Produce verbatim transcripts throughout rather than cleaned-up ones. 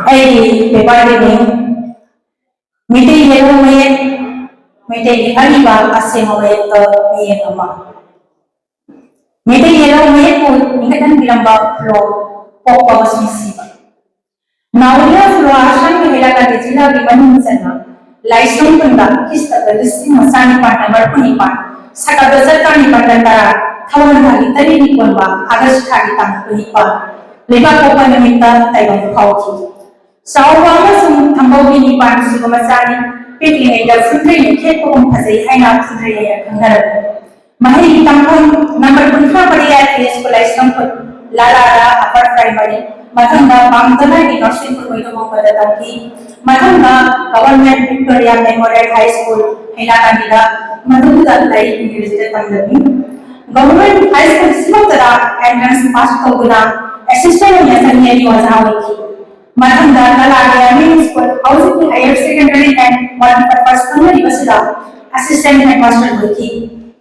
ꯑꯩꯒꯤ ꯄꯦꯄꯔꯗꯨꯅꯤ ꯃꯩꯇꯩ ꯌꯦꯛꯄ ꯃꯌꯦꯛ, ꯃꯩꯇꯩꯒꯤ ꯑꯔꯤꯕ ꯑꯁꯦꯡꯕ ꯃꯌꯦꯛꯇ ꯃꯤꯠꯌꯦꯡ ꯑꯃ꯫ ꯃꯩꯇꯩ ꯌꯦꯛꯄ ꯃꯌꯦꯛꯄꯨ ꯂꯤꯡꯈꯠꯍꯟꯕꯤꯔꯝꯕ ꯐꯨꯔꯣ ꯄꯣꯛꯄ ꯃꯁꯤꯡ ꯁꯤꯕ꯫ ꯅꯥꯎꯔꯤꯌꯥ ꯐꯨꯔꯣ ꯑꯁꯥꯝꯒꯤ ꯍꯩꯔꯥꯀꯥꯟꯗ ꯖꯤꯂꯥꯒꯤ ꯃꯅꯨꯡ ꯆꯟꯕ ꯂꯥꯏꯁ꯭ꯔꯝ ꯈꯨꯟꯗ ꯈ꯭ꯔꯤꯁꯇ ꯂꯤꯁꯤꯡ ꯑꯃ ꯆꯥꯅꯤꯄꯥꯟ ꯅꯝꯕꯔ ꯀꯨꯟꯅꯤꯄꯥꯟ, ꯁꯀꯥꯕ ꯆꯠꯄ ꯅꯤꯄꯥꯟ ꯇꯔꯥ, ꯊꯧꯒꯜ ꯊꯥꯒꯤ ꯇꯔꯦꯠꯅꯤ ꯀꯣꯟꯕ ꯑꯥꯒꯁ ꯊꯥꯒꯤ ꯇꯥꯡ ꯀꯨꯟꯅꯤꯄꯥꯟ ꯂꯩꯕꯥꯛ ꯄꯣꯛꯄ ꯅꯨꯃꯤꯠꯇ ꯇꯥꯏꯕꯪ ꯐꯥꯎꯈꯤ꯫ ꯆꯥꯎꯕ ꯑꯃꯁꯨꯡ ꯊꯝꯕꯧꯒꯤ ꯅꯤꯄꯥꯟ ꯁꯨꯕ ꯃꯆꯥꯅꯤ꯫ ꯄꯤꯛꯂꯤꯉꯩꯗ ꯐꯨꯟꯗ꯭ꯔꯩꯅ ꯈꯦꯠꯄꯒꯨꯝ ꯐꯖꯩ ꯍꯥꯏꯅ ꯐꯨꯟꯗ꯭ꯔꯩ ꯍꯥꯏꯅ ꯈꯪꯅꯔꯝꯃꯤ꯫ ꯃꯍꯩꯒꯤ ꯇꯝꯐꯝ ꯅꯝꯕꯔ ꯀꯨꯟꯊ꯭ꯔꯥ ꯃꯔꯤ ꯑꯥꯏ ꯄꯤ ꯑꯦꯁ ꯈꯨꯂꯥꯏꯁ꯭ꯔꯝ ꯈꯨꯟ ꯂꯥꯂꯥꯔꯥ ꯑꯄꯔ ꯄ꯭ꯔꯥꯏꯃꯔꯤ, ꯃꯊꯪꯗ ꯄꯥꯡꯒꯜ ꯍꯥꯏꯒꯤ ꯅꯔꯁꯤꯡ ꯄꯨꯔꯃꯩꯗ ꯃꯣꯡꯕꯗ ꯇꯝꯈꯤ꯫ ꯃꯊꯪꯗ government Victoria memorial high school ꯍꯩꯔꯥꯀꯥꯟꯗꯤꯗ, ꯃꯗꯨꯗ ꯂꯥꯏꯔꯤꯛ ꯏꯪꯒ꯭ꯔꯦꯖꯤꯗ ꯇꯝꯂꯝꯃꯤ꯫ ꯒꯚꯔꯟꯃꯦꯟꯠ ꯍꯥꯏ ꯁ꯭ꯀꯨꯜ ꯁꯤꯃꯛꯇꯗ ꯑꯦꯟꯇ꯭ꯔꯥꯟꯁ ꯄꯥꯁ ꯇꯧꯗꯨꯅ ꯑꯦꯁꯤꯁꯇꯦꯟꯠ ꯑꯣꯏꯅ ꯆꯍꯤ ꯑꯅꯤ ꯑꯣꯖꯥ ꯑꯣꯏꯈꯤ꯫ ꯃꯊꯪꯗ ꯀꯂꯥꯒꯤ ꯑꯥꯔꯃꯤ ꯁ꯭ꯀꯨꯜ, ꯍꯧꯖꯤꯛꯀꯤ ꯍꯥꯌꯔ ꯁꯦꯀꯦꯟꯗꯔꯤ ꯑꯦꯟ ꯃꯜꯇꯤꯄꯔꯄꯁ ꯈꯪꯅꯔꯤꯕꯁꯤꯗ ꯑꯦꯁꯤꯁꯇꯦꯟꯠ ꯍꯦꯗꯃꯥꯁꯇꯔ ꯑꯣꯏꯈꯤ꯫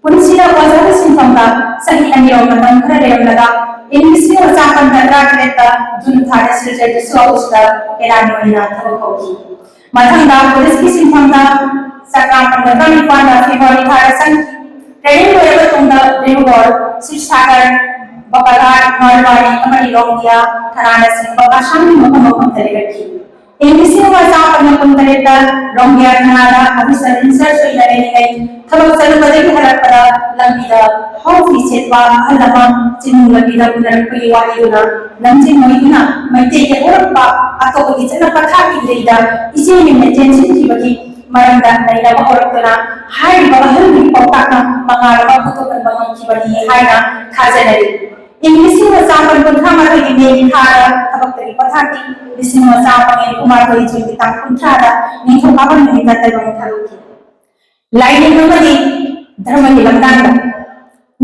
ꯄꯨꯟꯁꯤꯗ ꯑꯣꯖꯥꯒꯤ ꯁꯤꯟꯐꯝꯗ ꯆꯍꯤ ꯑꯅꯤꯔꯣꯝ ꯃꯇꯝ ꯈꯔ ꯂꯩꯔꯝꯂꯒ ꯏꯪ ꯂꯤꯁꯤꯡ ꯑꯃ ꯆꯥꯃꯥꯄꯟ ꯇꯔꯥꯇꯔꯦꯠꯇ ꯖꯨꯟ ꯊꯥꯗ ꯁꯤꯜꯆꯔ ꯗꯤꯁꯇ꯭ꯔꯤꯛ ꯑꯣꯐꯤꯁꯇ ꯑꯦꯂꯥꯏꯟ ꯑꯣꯏꯅ ꯊꯕꯛ ꯀꯧꯈꯤ꯫ ꯃꯊꯪꯗ ꯄꯨꯂꯤꯁꯀꯤ ꯁꯤꯟꯐꯝꯗ ꯆꯀ꯭ꯔꯥ ꯄꯟꯒ ꯇꯔꯥꯅꯤꯄꯥꯟꯗ ꯐꯦꯕ꯭ꯔꯨꯋꯥꯔꯤ ꯊꯥꯗ ꯆꯪꯈꯤ꯫ ꯇ꯭ꯔꯦꯅꯤꯡ ꯂꯣꯏꯔꯕ ꯇꯨꯡꯗ ꯗꯤꯕ꯭ꯔꯨꯒꯔ, ꯁꯤꯕꯁꯥꯒꯔ, ꯕꯀꯂꯥꯠ, ꯃꯔꯋꯥꯔꯤ ꯑꯃꯗꯤ ꯂꯣꯡꯗꯤꯌꯥ, ꯊꯔꯥꯅꯆꯤꯡꯕ ꯑꯁꯥꯝꯒꯤ ꯃꯐꯝ ꯃꯐꯝꯗ ꯂꯩꯔꯛꯈꯤ꯫ ꯏꯪ ꯂꯤꯁꯤꯡ ꯑꯃ ꯆꯥꯃꯥꯄꯟ ꯀꯨꯟꯇꯔꯦꯠꯇ ꯔꯣꯡꯒꯤꯌꯥ ꯊꯥꯅꯥꯗ ꯑꯣꯐꯤꯁꯔ ꯏꯟꯆꯥꯔꯖ ꯑꯣꯏꯅ ꯂꯩꯔꯤꯉꯩ ꯊꯕꯛ ꯆꯠꯂꯨꯕꯗꯒꯤ ꯍꯜꯂꯛꯄꯗ ꯂꯝꯕꯤꯗ ꯍꯥꯎ ꯐꯤ ꯁꯦꯠꯄ ꯑꯍꯜ ꯑꯃ ꯆꯤꯡꯅꯨꯡ ꯂꯝꯕꯤꯗ ꯎꯅꯔꯛꯄꯒꯤ ꯋꯥꯔꯤꯗꯨꯅ ꯂꯝꯖꯤꯡ ꯑꯣꯏꯗꯨꯅ ꯃꯩꯇꯩꯒꯤ ꯍꯧꯔꯛꯄ ꯑꯇꯣꯞꯄꯒꯤ ꯆꯠꯅ ꯄꯊꯥꯞꯀꯤ ꯂꯩꯗ ꯏꯆꯦ ꯃꯤꯡꯅ ꯆꯦꯟꯁꯤꯟꯈꯤꯕꯒꯤ ꯃꯔꯝꯗ ꯅꯩꯅꯕ ꯍꯧꯔꯛꯇꯨꯅ ꯍꯥꯏꯔꯤꯕ ꯑꯍꯜꯒꯤ ꯄꯥꯎꯇꯥꯛꯅ ꯃꯉꯥꯜ ꯑꯃ ꯐꯣꯡꯗꯣꯛꯍꯟꯕ ꯉꯝꯈꯤꯕꯅꯤ ꯍꯥꯏꯅ ꯊꯥꯖꯅꯔꯤ꯫ ꯏꯪ ꯂꯤꯁꯤꯡ ꯑꯃ ꯆꯥꯃꯥꯄꯟ ꯀꯨꯟꯊ꯭ꯔꯥ ꯃꯥꯊꯣꯏꯒꯤ ꯃꯦꯒꯤ ꯊꯥꯗ ꯊꯕꯛꯇꯒꯤ ꯄꯣꯊꯥꯈꯤ꯫ ꯂꯤꯁꯤꯡ ꯑꯃ ꯆꯥꯃꯥꯄꯟ ꯀꯨꯟꯃꯥꯊꯣꯏ ꯖꯨꯟꯒꯤ ꯇꯥꯡ ꯀꯨꯟꯊ꯭ꯔꯥꯗ ꯅꯤꯡꯊꯧꯀꯥꯕ ꯅꯨꯃꯤꯠꯇ ꯇꯥꯏꯕꯪ ꯊꯥꯗꯣꯛꯈꯤ꯫ ꯂꯥꯏꯅꯤꯡ ꯑꯃꯗꯤ ꯙꯔꯃꯒꯤ ꯂꯝꯗꯥꯡꯗ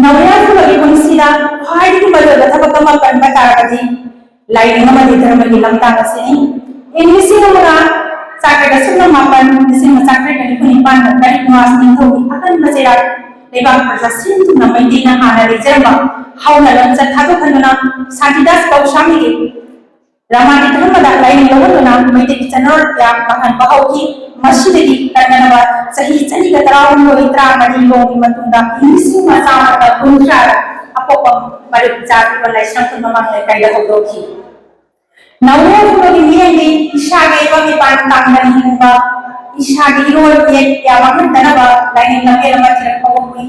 ꯅꯧꯔꯤꯌꯥꯟ ꯈꯨꯟꯒꯤ ꯄꯨꯟꯁꯤꯗ ꯈ꯭ꯋꯥꯏꯗꯒꯤ ꯃꯔꯨꯑꯣꯏꯕ ꯊꯕꯛ ꯑꯃ ꯄꯟꯕ ꯇꯥꯔꯕꯗꯤ ꯂꯥꯏꯅꯤꯡ ꯑꯃꯗꯤ ꯙꯔꯃꯒꯤ ꯂꯝꯗꯥꯡ ꯑꯁꯤꯅꯤ꯫ ꯏꯪ ꯂꯤꯁꯤꯡ ꯑꯃꯒ ꯆꯥꯇ꯭ꯔꯦꯠ ꯁꯨꯞꯅ ꯃꯥꯄꯟ, ꯂꯤꯁꯤꯡ ꯑꯃ ꯆꯥꯇ꯭ꯔꯦꯠ ꯅꯤꯐꯨ ꯅꯤꯄꯥꯟꯗ ꯀꯔꯤꯛ ꯃꯥꯁ ꯅꯤꯡꯊꯧꯒꯤ ꯑꯀꯟꯕ ꯆꯩꯔꯥꯛ ꯂꯩꯕꯥꯛ ꯄ꯭ꯔꯖꯥ ꯁꯤꯟ ꯊꯨꯡꯅ ꯃꯩꯇꯩꯅ ꯍꯥꯟꯅ ꯂꯩꯖꯔꯝꯕ ꯍꯧꯅ ꯂꯣꯟꯆꯠ ꯊꯥꯗꯣꯛꯍꯟꯗꯨꯅ ꯁꯥꯟꯇꯤꯗꯥꯁ ꯒꯧꯁꯥꯃꯤꯒꯤ ꯔꯃꯥꯅꯤ ꯙꯔꯃꯗ ꯂꯥꯏꯅꯤꯡ ꯂꯧꯍꯟꯗꯨꯅ ꯃꯩꯇꯩꯒꯤ ꯆꯠꯅꯔꯣꯜ ꯀꯌꯥ ꯃꯥꯡꯍꯟꯕ ꯍꯧꯈꯤ꯫ ꯃꯁꯤꯗꯒꯤ ꯀꯟꯅꯅꯕ ꯆꯍꯤ ꯆꯅꯤꯒ ꯇꯔꯥꯍꯨꯝꯗꯣꯏ ꯇꯔꯥꯃꯔꯤ ꯂꯣꯝꯒꯤ ꯃꯇꯨꯡꯗ ꯏꯪ ꯂꯤꯁꯤꯡ ꯑꯃ ꯆꯥꯝꯃꯒ ꯀꯨꯟꯊ꯭ꯔꯥꯗ ꯑꯄꯣꯛꯄ ꯃꯔꯤꯛ ꯆꯥꯕꯤꯕ ꯂꯥꯏꯁ꯭ꯔꯝ ꯈꯨꯟ ꯃꯃꯥꯡ ꯂꯩꯀꯥꯏꯗ ꯍꯧꯗꯣꯛꯈꯤ꯫ ꯅꯧꯔꯤꯕ ꯐꯨꯔꯨꯞꯀꯤ ꯃꯤꯠꯌꯦꯡꯗꯤ ꯏꯁꯥꯒꯤ ꯏꯔꯣꯟ ꯏꯄꯥꯟ ꯇꯥꯡꯗꯅ ꯍꯤꯡꯕ, ꯏꯁꯥꯒꯤ ꯏꯔꯣꯟ ꯏꯌꯦꯛ ꯀꯌꯥ ꯃꯥꯡꯍꯟꯗꯅꯕ ꯂꯥꯏꯅꯤꯡ ꯂꯝꯕꯦꯜ ꯑꯃ ꯊꯤꯔꯛꯄ ꯍꯧꯏ꯫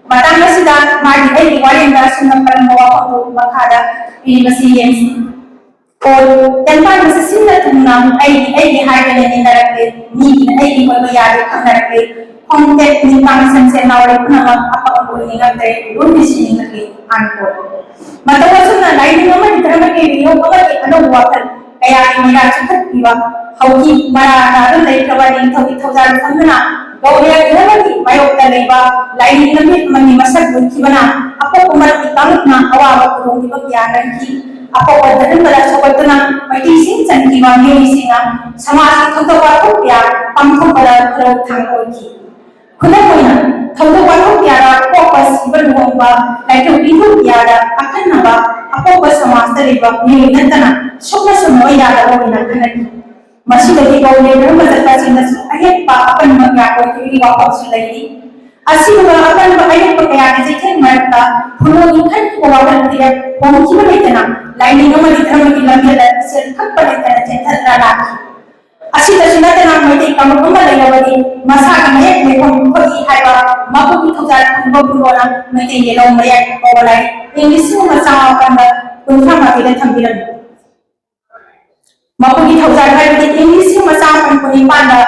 ꯃꯇꯥꯡ ꯑꯁꯤꯗ ꯃꯥꯒꯤ ꯑꯩꯒꯤ ꯋꯥꯔꯦꯡꯗ ꯑꯁꯨꯝꯅ ꯀꯔꯝꯕ ꯋꯥꯐꯝꯗꯨ ꯃꯈꯥꯗ ꯄꯤꯔꯤꯕꯁꯤ ꯌꯦꯡꯁꯤ꯫ ꯀꯣꯟ ꯇꯦꯡꯕꯥꯡ ꯃꯁꯤ ꯁꯤꯟꯅ ꯊꯨꯡꯅ ꯑꯩꯒꯤ ꯑꯩꯒꯤ ꯍꯥꯏꯗꯅ ꯅꯤꯡꯅꯔꯛꯂꯦ, ꯃꯤꯒꯤꯅ ꯑꯩꯒꯤ ꯑꯣꯏꯕ ꯌꯥꯗꯦ ꯈꯪꯅꯔꯛꯂꯦ꯫ ꯈꯣꯡꯇꯦꯛ ꯅꯤꯡꯕꯥꯡ ꯁꯟꯁꯦ ꯅꯥꯎꯔꯤ ꯄꯨꯝꯅꯃꯛ ꯑꯐꯕ ꯑꯣꯏꯅꯤꯡꯉꯛꯇ꯭ꯔꯦ, ꯂꯣꯏꯅ ꯁꯤꯅꯤꯡꯂꯛꯂꯦ꯫ ꯑꯟꯀꯣꯠ꯫ ꯃꯇꯧ ꯑꯁꯨꯝꯅ ꯂꯥꯏꯅꯤꯡ ꯑꯃꯗꯤ ꯙꯔꯃꯒꯤ ꯃꯤꯑꯣꯏ ꯑꯃꯒꯤ ꯑꯅꯧꯕ ꯋꯥꯈꯜ ꯀꯌꯥꯒꯤ ꯃꯩꯔꯥ ꯆꯤꯡꯈꯠꯄꯤꯕ ꯍꯧꯈꯤ꯫ ꯃꯔꯥ ꯑꯅꯥꯗꯨꯅ ꯂꯩꯈ꯭ꯔꯕ ꯅꯤꯡꯊꯧꯒꯤ ꯊꯧꯖꯥꯜ ꯐꯪꯗꯨꯅ ꯒꯧꯔꯤꯌ ꯙꯔꯃꯒꯤ ꯃꯥꯌꯣꯛꯇ ꯂꯩꯕ ꯂꯥꯏꯅꯤꯡ ꯂꯝꯕꯤ ꯑꯃꯒꯤ ꯃꯁꯛ ꯎꯠꯈꯤꯕꯅ ꯑꯄꯣꯛꯄ ꯃꯔꯛꯀꯤ ꯀꯥꯡꯂꯨꯞꯅ ꯑꯋꯥꯕ ꯈꯨꯗꯣꯡꯊꯤꯕ ꯀꯌꯥ ꯅꯪꯈꯤ꯫ ꯑꯐꯥꯎꯕ ꯙꯔꯃꯗ ꯁꯧꯒꯠꯇꯨꯅ ꯃꯩꯇꯩꯁꯤꯡ ꯆꯟꯈꯤꯕ ꯃꯤꯑꯣꯏꯁꯤꯡꯅ ꯁꯃꯥꯖꯀꯤ ꯊꯧꯗꯣꯛ ꯋꯥꯊꯣꯛ ꯀꯌꯥ ꯄꯥꯡꯊꯣꯛꯄꯗ ꯈꯨꯔꯧ ꯊꯥꯡꯕ ꯑꯣꯏꯈꯤ꯫ ꯈꯨꯗꯝ ꯑꯣꯏꯅ, ꯊꯧꯗꯣꯛ ꯋꯥꯊꯣꯛ ꯀꯌꯥꯗ ꯄꯣꯛꯄ, ꯁꯤꯕ, ꯂꯨꯍꯣꯡꯕ, ꯂꯥꯏꯊꯣꯛ ꯏꯟꯊꯣꯛ ꯀꯌꯥꯗ ꯑꯈꯟꯅꯕ ꯑꯄꯣꯛꯄ ꯁꯃꯥꯖꯇ ꯂꯩꯕ ꯃꯤꯑꯣꯏ ꯅꯠꯇꯅ ꯁꯣꯛꯅ ꯁꯝꯅꯕ ꯌꯥꯗꯕ ꯑꯣꯏꯅ ꯈꯟꯅꯈꯤ꯫ ꯃꯁꯤꯗꯒꯤ ꯒꯧꯔꯤꯌ ꯙꯔꯃ ꯆꯠꯄꯁꯤꯡꯗꯁꯨ ꯑꯍꯦꯛꯄ ꯑꯄꯟꯕ ꯀꯌꯥ ꯑꯣꯏꯈꯤꯕꯒꯤ ꯋꯥꯐꯝꯁꯨ ꯂꯩꯔꯤ꯫ ꯑꯁꯤꯒꯨꯝꯕ ꯑꯀꯟꯕ ꯑꯌꯦꯠꯄ ꯀꯌꯥꯒꯤ ꯆꯩꯊꯦꯡ ꯃꯔꯛꯇ ꯐꯨꯔꯨꯞ ꯏꯟꯈꯠꯈꯤꯕ ꯋꯥꯈꯜ ꯐꯤꯔꯦꯞ ꯍꯣꯡꯈꯤꯕ ꯂꯩꯇꯅ ꯂꯥꯏꯅꯤꯡ ꯑꯃꯗꯤ ꯙꯔꯃꯒꯤ ꯂꯝꯕꯦꯜꯗ ꯏꯆꯦꯜ ꯈꯛꯄ ꯂꯩꯇꯅ ꯆꯦꯟꯊꯗꯨꯅ ꯂꯥꯛꯈꯤ꯫ ꯑꯁꯤꯗꯁꯨ ꯅꯠꯇꯅ ꯃꯩꯇꯩ ꯀꯥꯡꯂꯨꯞ ꯑꯃ ꯂꯩꯔꯕꯗꯤ ꯃꯁꯥꯒꯤ ꯃꯌꯦꯛ ꯂꯩꯐꯝ ꯊꯣꯛꯏ ꯍꯥꯏꯕ ꯃꯄꯨꯒꯤ ꯊꯧꯖꯥꯜ ꯈꯪꯕ ꯐꯨꯔꯨꯞꯅ ꯃꯩꯇꯩ ꯌꯦꯜꯍꯧ ꯃꯌꯦꯛ ꯀꯧꯕ ꯂꯥꯏꯔꯤꯛ ꯏꯪ ꯂꯤꯁꯤꯡ ꯑꯃ ꯆꯥꯃꯥꯄꯟꯒ ꯀꯨꯟꯊ꯭ꯔꯥ ꯃꯥꯊꯣꯏꯗ ꯊꯝꯕꯤꯔꯝꯃꯤ꯫ ꯃꯄꯨꯒꯤ ꯊꯧꯖꯥꯜ ꯍꯥꯏꯕꯗꯤ ꯏꯪ ꯂꯤꯁꯤꯡ ꯑꯃ ꯆꯥꯃꯥꯄꯟ ꯀꯨꯟꯅꯤꯄꯥꯟꯗ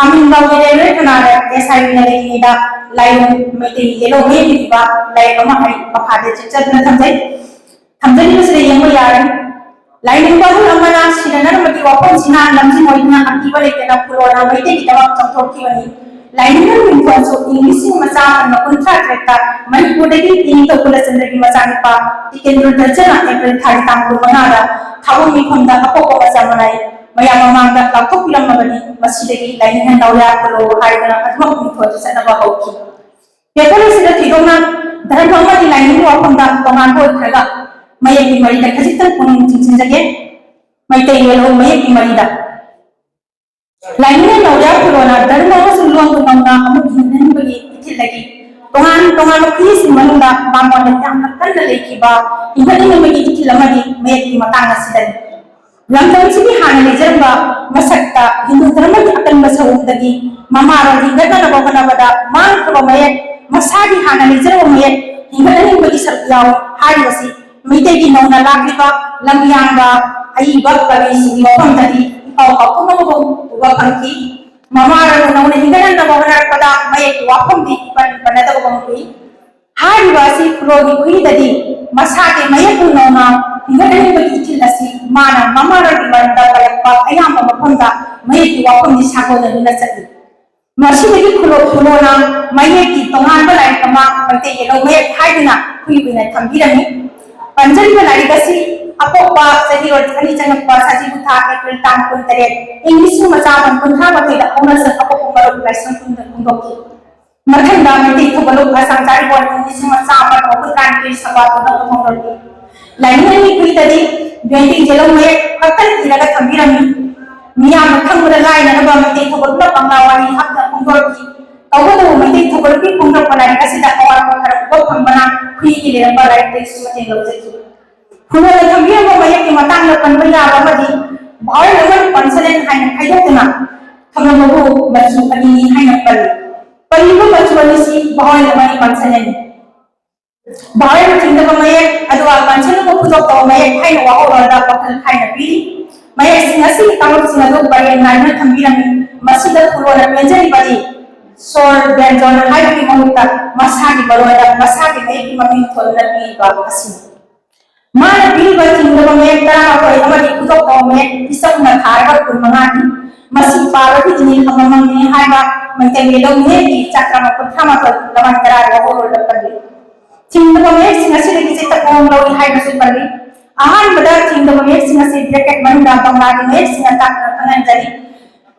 ꯑꯃꯤꯟ ꯕꯥꯎꯒꯤ ꯔꯦꯜꯋꯦ ꯊꯅꯥꯗ ꯑꯦꯁ ꯑꯥꯏ ꯌꯨꯅ ꯂꯩꯔꯤꯉꯩꯗ ꯂꯥꯏꯑꯣꯡ ꯃꯩꯇꯩ ꯌꯦꯜꯍꯧ ꯃꯌꯦꯛ ꯏꯕ ꯂꯥꯏꯔꯤꯛ ꯑꯃ ꯑꯩ ꯃꯈꯥꯗ ꯆꯤꯛꯆꯗꯨꯅ ꯊꯝꯖꯩ꯫ ꯊꯝꯖꯔꯤꯕꯁꯤꯗ ꯌꯦꯡꯕ ꯌꯥꯔꯦ꯫ ꯂꯥꯏꯅꯤꯡꯕ ꯑꯍꯜ ꯑꯃꯅ ꯁꯤꯔꯅꯔꯝꯕꯒꯤ ꯋꯥꯐꯝꯁꯤꯅ ꯂꯝꯖꯤꯡ ꯑꯣꯏꯗꯨꯅ ꯑꯀꯤꯕ ꯂꯩꯇꯅ ꯐꯨꯔꯣꯅ ꯃꯩꯇꯩꯒꯤꯗꯃꯛ ꯆꯥꯎꯊꯣꯛꯈꯤꯕꯅꯤ꯫ ꯂꯥꯏꯅꯤꯡꯕ ꯃꯤꯡꯊꯣꯟꯁꯨ ꯏꯪ ꯂꯤꯁꯤꯡ ꯑꯃ ꯆꯥꯃꯥꯄꯟ ꯀꯨꯟꯊ꯭ꯔꯥ ꯇꯔꯦꯠꯇ ꯃꯅꯤꯄꯨꯔꯗꯒꯤ ꯏꯅꯤꯡꯊꯧ ꯀꯨꯂꯆꯟꯗ꯭ꯔꯒꯤ ꯃꯆꯥꯅꯨꯄꯥ ꯇꯤꯀꯦꯟꯗ꯭ꯔ ꯗꯠꯇꯅ ꯑꯦꯄ꯭ꯔꯤꯜ ꯊꯥꯒꯤ ꯇꯥꯡ ꯀꯨꯟꯃꯉꯥꯗ ꯊꯥꯕꯨꯡ ꯃꯤꯐꯝꯗ ꯑꯄꯣꯛꯄ ꯃꯆꯥ ꯃꯅꯥꯏ ꯃꯌꯥꯝ ꯃꯃꯥꯡꯗ ꯂꯥꯎꯊꯣꯛꯄꯤꯔꯝꯃꯕꯅꯤ꯫ ꯃꯁꯤꯗꯒꯤ ꯂꯥꯏꯅꯤꯡ ꯍꯟꯗꯧꯔꯦ ꯈꯣꯠꯂꯣ ꯍꯥꯏꯗꯅ ꯑꯗꯨꯃꯛ ꯃꯤꯡꯊꯣꯟꯗ ꯆꯠꯅꯕ ꯍꯧꯈꯤ꯫ ꯄꯦꯄꯔ ꯑꯁꯤꯗ ꯊꯣꯏꯗꯣꯛꯅ ꯙꯔꯃ ꯑꯃꯗꯤ ꯂꯥꯏꯅꯤꯡꯒꯤ ꯋꯥꯐꯝꯗ ꯇꯣꯉꯥꯟꯕ ꯑꯣꯏꯈ꯭ꯔꯒ ꯃꯌꯦꯛꯀꯤ ꯃꯔꯤꯗ ꯈꯖꯤꯛꯇꯪ ꯄꯨꯛꯅꯤꯡ ꯆꯤꯡꯁꯤꯟꯖꯒꯦ꯫ ꯃꯩꯇꯩ ꯌꯦꯜꯍꯧ ꯃꯌꯦꯛꯀꯤ ꯃꯔꯤꯗ꯫ ꯂꯥꯏꯅꯤꯡꯅ ꯅꯧꯔꯤꯌꯥ ꯈꯨꯔꯣꯅ ꯙꯔꯃ ꯑꯃꯁꯨꯡ ꯂꯣꯟꯕꯨ ꯅꯧꯅ ꯑꯃꯨꯛ ꯍꯤꯡꯅꯅꯤꯡꯕꯒꯤ ꯏꯊꯤꯜꯗꯒꯤ ꯇꯣꯉꯥꯟ ꯇꯣꯉꯥꯟꯕ ꯈꯨꯍꯤꯁꯤꯡ ꯃꯅꯨꯡꯗ ꯃꯉꯣꯟꯗ ꯌꯥꯝꯅ ꯀꯟꯅ ꯂꯩꯈꯤꯕ ꯍꯤꯡꯒꯠꯅꯤꯡꯕꯒꯤ ꯏꯊꯤꯜ ꯑꯃꯗꯤ ꯃꯌꯦꯛꯀꯤ ꯃꯇꯥꯡ ꯑꯁꯤꯗꯅꯤ꯫ ꯂꯝꯗꯝꯁꯤꯒꯤ ꯍꯥꯟꯅ ꯂꯩꯖꯔꯝꯕ ꯃꯁꯛꯇ ꯍꯤꯟꯗꯨ ꯙꯔꯃꯒꯤ ꯑꯀꯟꯕ ꯁꯑꯣꯡꯗꯒꯤ ꯃꯃꯥꯔꯣꯜ ꯍꯤꯡꯒꯠꯅꯅꯕ ꯍꯣꯠꯅꯕꯗ ꯃꯥꯡꯈ꯭ꯔꯕ ꯃꯌꯦꯛ, ꯃꯁꯥꯒꯤ ꯍꯥꯟꯅ ꯂꯩꯖꯔꯝꯕ ꯃꯌꯦꯛ ꯍꯤꯡꯒꯠꯍꯟꯅꯤꯡꯕꯒꯤ ꯁꯔꯨꯛ ꯌꯥꯎꯏ ꯍꯥꯏꯔꯤꯕꯁꯤ ꯃꯩꯇꯩꯒꯤ ꯅꯧꯅ ꯂꯥꯛꯂꯤꯕ ꯂꯝꯌꯥꯟꯕ ꯑꯏꯕ ꯀꯕꯤꯁꯤꯡꯒꯤ ꯋꯥꯐꯝꯗꯗꯤ ꯏꯄꯥꯎ ꯄꯥꯎꯈꯨꯝ ꯑꯃꯒꯨꯝ ꯎꯕ ꯐꯪꯈꯤ꯫ ꯃꯃꯥꯔꯣꯜꯕꯨ ꯅꯧꯅ ꯍꯤꯡꯒꯠꯍꯟꯅꯕ ꯍꯣꯠꯅꯔꯛꯄꯗ ꯃꯌꯦꯛꯀꯤ ꯋꯥꯐꯝꯗꯤ ꯏꯄꯟ ꯄꯟꯅꯗꯕꯒꯨꯝ ꯎꯏ꯫ ꯍꯥꯏꯔꯤꯕ ꯑꯁꯤ ꯈꯨꯂꯣꯒꯤ ꯈꯨꯍꯤꯗꯗꯤ ꯃꯁꯥꯒꯤ ꯃꯌꯦꯛꯄꯨ ꯅꯧꯅ ꯍꯤꯡꯒꯠꯍꯟꯅꯤꯡꯕꯒꯤ ꯏꯊꯤꯜ ꯑꯁꯤ ꯃꯥꯅ ꯃꯃꯥꯔꯣꯜꯒꯤ ꯃꯔꯝꯗ ꯄꯜꯂꯛꯄ ꯑꯌꯥꯝꯕ ꯃꯐꯝꯗ ꯃꯌꯦꯛꯀꯤ ꯋꯥꯐꯝꯗꯤ ꯁꯥꯒꯣꯟꯅꯗꯨꯅ ꯆꯠꯂꯤ꯫ ꯃꯁꯤꯗꯒꯤ ꯈꯨꯂꯣ ꯈꯨꯂꯣꯅ ꯃꯌꯦꯛꯀꯤ ꯇꯣꯉꯥꯟꯕ ꯂꯥꯏꯔꯤꯛ ꯑꯃ ꯃꯩꯇꯩ ꯌꯦꯜꯍꯧ ꯃꯌꯦꯛ ꯍꯥꯏꯗꯨꯅ ꯈꯨꯏ ꯑꯣꯏꯅ ꯊꯝꯕꯤꯔꯝꯃꯤ꯫ ꯄꯟꯖꯔꯤꯕ ꯂꯥꯏꯔꯤꯛ ꯑꯁꯤ ꯑꯄꯣꯛꯄ ꯆꯍꯤꯔꯣꯜ ꯑꯅꯤ ꯆꯪꯉꯛꯄ ꯁꯖꯤꯕꯨ ꯊꯥ ꯑꯦꯄ꯭ꯔꯤꯜ ꯇꯥꯡ ꯀꯨꯟꯇꯔꯦꯠ, ꯏꯪ ꯂꯤꯁꯤꯡ ꯑꯃ ꯆꯥꯃꯥꯄꯟ ꯀꯨꯟꯊ꯭ꯔꯥ ꯃꯥꯊꯣꯏꯗ ꯍꯧꯅꯁꯪ ꯑꯄꯣꯛꯄ ꯃꯔꯨꯞ ꯂꯥꯏꯁ꯭ꯔꯝ ꯈꯨꯟꯗ ꯐꯣꯡꯗꯣꯛꯈꯤ꯫ ꯃꯊꯪꯗ ꯃꯩꯇꯩ ꯊꯧꯒꯠꯂꯨꯞ ꯑꯁꯥꯝ ꯆꯥꯔꯤꯕꯣꯟ ꯏꯪ ꯂꯤꯁꯤꯡ ꯑꯃ ꯆꯥꯃꯥꯄꯟ ꯃꯧꯗ꯭ꯔꯥ ꯅꯤꯊꯣꯏ ꯁꯕꯥꯗꯨꯅ ꯐꯣꯡꯗꯣꯛꯈꯤ꯫ ꯂꯥꯏꯅꯤꯡ ꯑꯅꯤ ꯈꯨꯏꯗꯗꯤ ꯃꯩꯇꯩ ꯌꯦꯜꯍꯧ ꯃꯌꯦꯛ ꯈꯛꯇꯅ ꯏꯔꯒ ꯊꯝꯕꯤꯔꯝꯃꯤ꯫ ꯃꯤꯌꯥꯝꯅ ꯈꯪꯕꯗ ꯂꯥꯏꯅꯅꯕ ꯃꯩꯇꯩ ꯊꯧꯒꯠꯂꯨꯞꯅ ꯄꯪꯂꯥ ꯋꯥꯔꯤ ꯍꯛꯇ ꯐꯣꯡꯗꯣꯔꯛꯈꯤ꯫ ꯇꯧꯕꯇꯕꯨ ꯃꯩꯇꯩ ꯊꯧꯒꯠꯂꯨꯞꯀꯤ ꯐꯣꯡꯗꯣꯔꯛꯄ ꯂꯥꯏꯔꯤꯛ ꯑꯁꯤꯗ ꯑꯋꯥꯠꯄ ꯈꯔ ꯎꯕ ꯐꯪꯕꯅ ꯈꯨꯏꯒꯤ ꯂꯩꯔꯝꯕ ꯂꯥꯏꯔꯤꯛꯇꯒꯤꯁꯨ ꯃꯇꯦꯡ ꯂꯧꯖꯈꯤ꯫ ꯈꯨꯅꯣꯅ ꯊꯝꯕꯤꯔꯝꯕ ꯃꯌꯦꯛꯀꯤ ꯃꯇꯥꯡꯗ ꯄꯟꯕ ꯌꯥꯕ ꯑꯃꯗꯤ ꯚꯥꯋꯦꯜ ꯑꯃꯗꯤ consonant ꯍꯥꯏꯅ ꯈꯥꯏꯗꯣꯛꯇꯨꯅ ꯊꯝꯂꯝꯕꯕꯨ ꯃꯆꯨ ꯑꯅꯤꯅꯤ ꯍꯥꯏꯅ ꯄꯜꯂꯤ꯫ ꯄꯜꯂꯤꯕ ꯃꯆꯨ ꯑꯅꯤꯁꯤ vowel ꯑꯃꯗꯤ consonant ꯅꯤ꯫ Vowel ꯊꯤꯡꯗꯕ ꯃꯌꯦꯛ, ꯑꯗꯨꯒ consonant ꯈꯨꯗꯣꯛꯇꯕ ꯃꯌꯦꯛ ꯍꯥꯏꯅ ꯋꯥꯍꯧꯔꯣꯜꯗ ꯋꯥꯈꯜ ꯈꯥꯏꯅ ꯄꯤꯔꯤ꯫ ꯃꯌꯦꯛꯁꯤꯡ ꯑꯁꯤꯒꯤ ꯀꯥꯡꯂꯨꯞꯁꯤꯡ ꯑꯗꯨ ꯄꯔꯦꯡ ꯅꯥꯏꯗꯨꯅ ꯊꯝꯕꯤꯔꯝꯃꯤ꯫ ꯃꯁꯤꯗ ꯈꯨꯂꯣꯅ ꯄꯦꯟꯖꯔꯤꯕꯗꯤ ꯁꯣꯔ ꯕ꯭ꯌꯟꯖꯣꯟ ꯍꯥꯏꯕꯒꯤ ꯃꯍꯨꯠꯇ ꯃꯁꯥꯒꯤ ꯃꯔꯣꯟꯗ ꯃꯁꯥꯒꯤ ꯃꯌꯦꯛꯀꯤ ꯃꯃꯤꯡ ꯊꯣꯟꯗꯨꯅ ꯄꯤꯔꯤꯕ ꯑꯁꯤꯅꯤ꯫ ꯃꯥꯅ ꯄꯤꯔꯤꯕ ꯊꯤꯡꯗꯕ ꯃꯌꯦꯛ ꯇꯔꯥꯃꯥꯊꯣꯏ ꯑꯃꯗꯤ ꯈꯨꯗꯣꯛꯇꯕ ꯃꯌꯦꯛ ꯏꯆꯝꯅ ꯊꯥꯔꯒ ꯀꯨꯟꯃꯉꯥꯅꯤ꯫ ꯃꯁꯤ ꯄꯥꯕꯒꯤ ꯏꯅꯤꯜ ꯑꯃꯃꯝꯅꯤ ꯍꯥꯏꯕ ꯃꯩꯇꯩ ꯌꯦꯜꯍꯧ ꯃꯌꯦꯛꯀꯤ ꯆꯥꯛꯇ ꯃꯄꯨꯟ ꯊꯥꯃꯥꯊꯣꯏ ꯂꯃꯟ ꯇꯔꯥꯒꯤ ꯋꯥꯍꯧꯔꯣꯜꯗ ꯄꯜꯂꯤ꯫ ꯊꯤꯡꯗꯕ ꯃꯌꯦꯛꯁꯤꯡ ꯑꯁꯤꯗꯒꯤ ꯆꯦꯠꯇ ꯃꯑꯣꯡ ꯂꯧꯏ ꯍꯥꯏꯅꯁꯨ ꯄꯜꯂꯤ꯫ ꯑꯍꯥꯟꯕꯗ ꯊꯤꯡꯗꯕ ꯃꯌꯦꯛꯁꯤꯡ ꯑꯁꯤ bracket ꯃꯅꯨꯡꯗ ꯕꯪꯂꯥꯒꯤ ꯃꯌꯦꯛꯁꯤꯡꯅ ꯇꯥꯛꯇꯨꯅ ꯈꯪꯍꯟꯖꯔꯤ꯫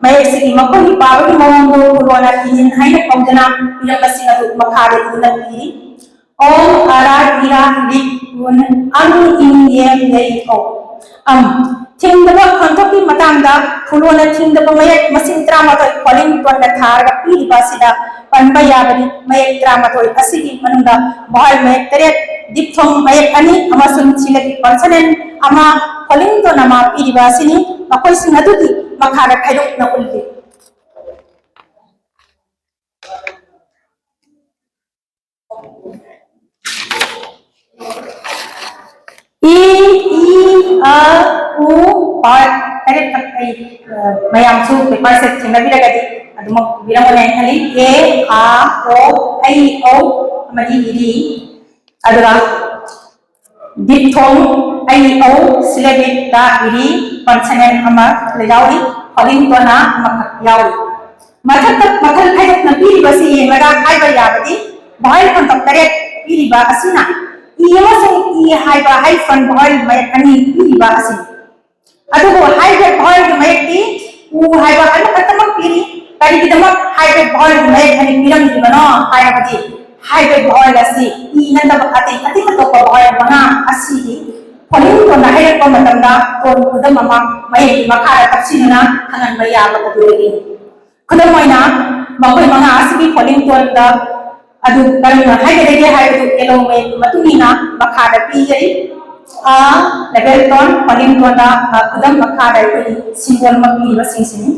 ꯃꯌꯦꯛꯁꯤꯒꯤ ꯃꯈꯣꯜꯒꯤ ꯄꯥꯕꯒꯤ ꯃꯑꯣꯡꯗꯨ ꯈꯨꯂꯣꯅ ꯏꯅꯤꯜ ꯍꯥꯏꯅ ꯀꯧꯗꯨꯅ ꯄꯤꯔꯝꯕꯁꯤꯡ ꯑꯗꯨ ꯃꯈꯥꯗ ꯏꯗꯨꯅ ꯄꯤꯔꯤ꯫ ꯑꯣꯝ ꯑꯔꯥ ꯏꯔꯥ ꯔꯤꯛ ꯔꯨꯟ ꯑꯪ ꯏꯪ ꯌꯦꯝ ꯂꯩ ꯍꯧ꯫ ꯑꯝ꯫ ꯊꯤꯡꯗꯕ ꯈꯣꯟꯊꯣꯛꯀꯤ ꯃꯇꯥꯡꯗ ꯐꯨꯂꯣꯅ ꯊꯤꯡꯗꯕ ꯃꯌꯦꯛ ꯃꯁꯤꯡ ꯇꯔꯥꯃꯥꯊꯣꯏ ꯐꯣꯂꯤꯡꯇꯣꯟꯗ ꯊꯥꯔꯒ ꯄꯤꯔꯤꯕ ꯑꯁꯤꯗ ꯄꯟꯕ ꯌꯥꯕꯗꯤ ꯃꯌꯦꯛ ꯇꯔꯥꯃꯥꯊꯣꯏ ꯑꯁꯤꯒꯤ ꯃꯅꯨꯡꯗ ꯚꯥꯋꯦꯜ ꯃꯌꯦꯛ ꯇꯔꯦꯠ, ꯗꯤꯞꯊꯣꯡ ꯃꯌꯦꯛ ꯑꯅꯤ ꯑꯃꯁꯨꯡ ꯁꯤꯂꯦꯕꯤꯛ ꯀꯣꯟꯁꯅꯦꯟ ꯑꯃ ꯐꯣꯂꯤꯡꯇꯣꯟ ꯑꯃ ꯄꯤꯔꯤꯕ ꯑꯁꯤꯅꯤ꯫ ꯃꯈꯣꯏꯁꯤꯡ ꯑꯗꯨꯗꯤ ꯃꯈꯥꯗ ꯈꯥꯏꯗꯣꯛꯅ ꯎꯠꯂꯤ꯫ ꯏ, ꯏ, ꯑ, ꯎ, ꯄꯥꯔꯠ ꯇꯔꯦꯠꯈꯛ ꯑꯩ, ꯑ, ꯃꯌꯥꯝꯁꯨ ꯄꯦꯄꯔꯁꯦ ꯊꯦꯡꯅꯕꯤꯔꯒꯗꯤ ꯑꯗꯨꯃꯛ ꯏꯕꯤꯔꯝꯒꯅꯤ ꯍꯥꯏꯅ ꯈꯜꯂꯤ꯫ ꯑꯦ, ꯑ, ꯑꯣ, ꯑꯩ, ꯎ, ꯑꯃꯗꯤ ꯏ꯫ ꯑꯗꯨꯒ ꯗꯤꯞꯊꯣꯡ, ꯑꯩ, ꯎ, ꯁꯤꯂꯦꯕꯤꯛꯇ ꯏ, ꯀꯣꯟꯁꯅꯦꯟ ꯑꯃ ꯌꯥꯎꯔꯤ, ꯐꯣꯂꯤꯡꯇꯣꯟꯅ ꯑꯃꯈꯛ ꯌꯥꯎꯔꯤ꯫ ꯃꯊꯛꯇ ꯃꯈꯜ ꯈꯥꯏꯗꯣꯛꯅ ꯄꯤꯔꯤꯕꯁꯤ ꯌꯦꯡꯂꯒ ꯍꯥꯏꯕ ꯌꯥꯕꯗꯤ ꯚꯥꯋꯦꯜ ꯈꯣꯟꯊꯣꯛ ꯇꯔꯦꯠ ꯄꯤꯔꯤꯕ ꯑꯁꯤꯅ ꯏ ꯑꯃꯁꯨꯡ ꯏ ꯍꯥꯏꯕ ꯍꯥꯏꯐꯟ ꯚꯥꯋꯦꯜ ꯃꯌꯦꯛ ꯑꯅꯤ ꯄꯤꯔꯤꯕ ꯑꯁꯤꯅꯤ꯫ ꯑꯗꯨꯕꯨ ꯍꯥꯏꯕ꯭ꯔꯤꯠ ꯚꯥꯋꯦꯜꯒꯤ ꯃꯌꯦꯛꯇꯤ ꯎ ꯍꯥꯏꯕ ꯑꯃꯈꯛꯇꯃꯛ ꯄꯤꯔꯤ꯫ ꯀꯔꯤꯒꯤꯗꯃꯛ ꯍꯥꯏꯕ꯭ꯔꯤꯠ ꯚꯥꯋꯦꯜꯒꯤ ꯃꯌꯦꯛ ꯑꯅꯤ ꯄꯤꯔꯝꯂꯤꯕꯅꯣ ꯍꯥꯏꯔꯕꯗꯤ ꯍꯥꯏꯕ꯭ꯔꯤꯠ ꯚꯥꯋꯦꯜ ꯑꯁꯤ ꯏ ꯅꯠꯇꯕ ꯑꯇꯩ ꯑꯇꯩ ꯑꯇꯣꯞꯄ ꯚꯥꯋꯦꯜ ꯃꯉꯥ ꯑꯁꯤꯒꯤ ꯐꯣꯂꯤꯡꯇꯣꯟꯗ ꯍꯥꯏꯔꯛꯄ ꯃꯇꯝꯗ ꯇꯣꯟ ꯈꯨꯗꯝ ꯑꯃ ꯃꯌꯦꯛꯀꯤ ꯃꯈꯥꯗ ꯇꯞꯁꯤꯟꯗꯨꯅ ꯈꯪꯍꯟꯕ ꯌꯥꯕ ꯑꯗꯨꯗꯒꯤꯅꯤ꯫ ꯈꯨꯗꯝ ꯑꯣꯏꯅ, ꯃꯈꯣꯏ ꯃꯉꯥ ꯑꯁꯤꯒꯤ ꯐꯣꯂꯤꯡꯇꯣꯟꯗ ꯑꯗꯨ ꯀꯔꯝꯅ ꯍꯥꯏꯒꯗꯒꯦ ꯍꯥꯏꯕꯗꯨ ꯌꯦꯂꯣꯡ ꯃꯌꯦꯛꯀꯤ ꯃꯇꯨꯡ ꯏꯟꯅ ꯃꯈꯥꯗ ꯄꯤꯖꯔꯤ꯫ ꯑ, ꯂꯦꯚꯦꯜ ꯇꯣꯟ, ꯐꯣꯂꯤꯡꯇꯣꯟꯗ, ꯑ, ꯈꯨꯗꯝ ꯃꯈꯥꯗ ꯑꯩꯈꯣꯏꯒꯤ ꯁꯤꯝꯕꯣꯜ ꯑꯃ ꯄꯤꯔꯤꯕꯁꯤꯡꯁꯤꯅꯤ꯫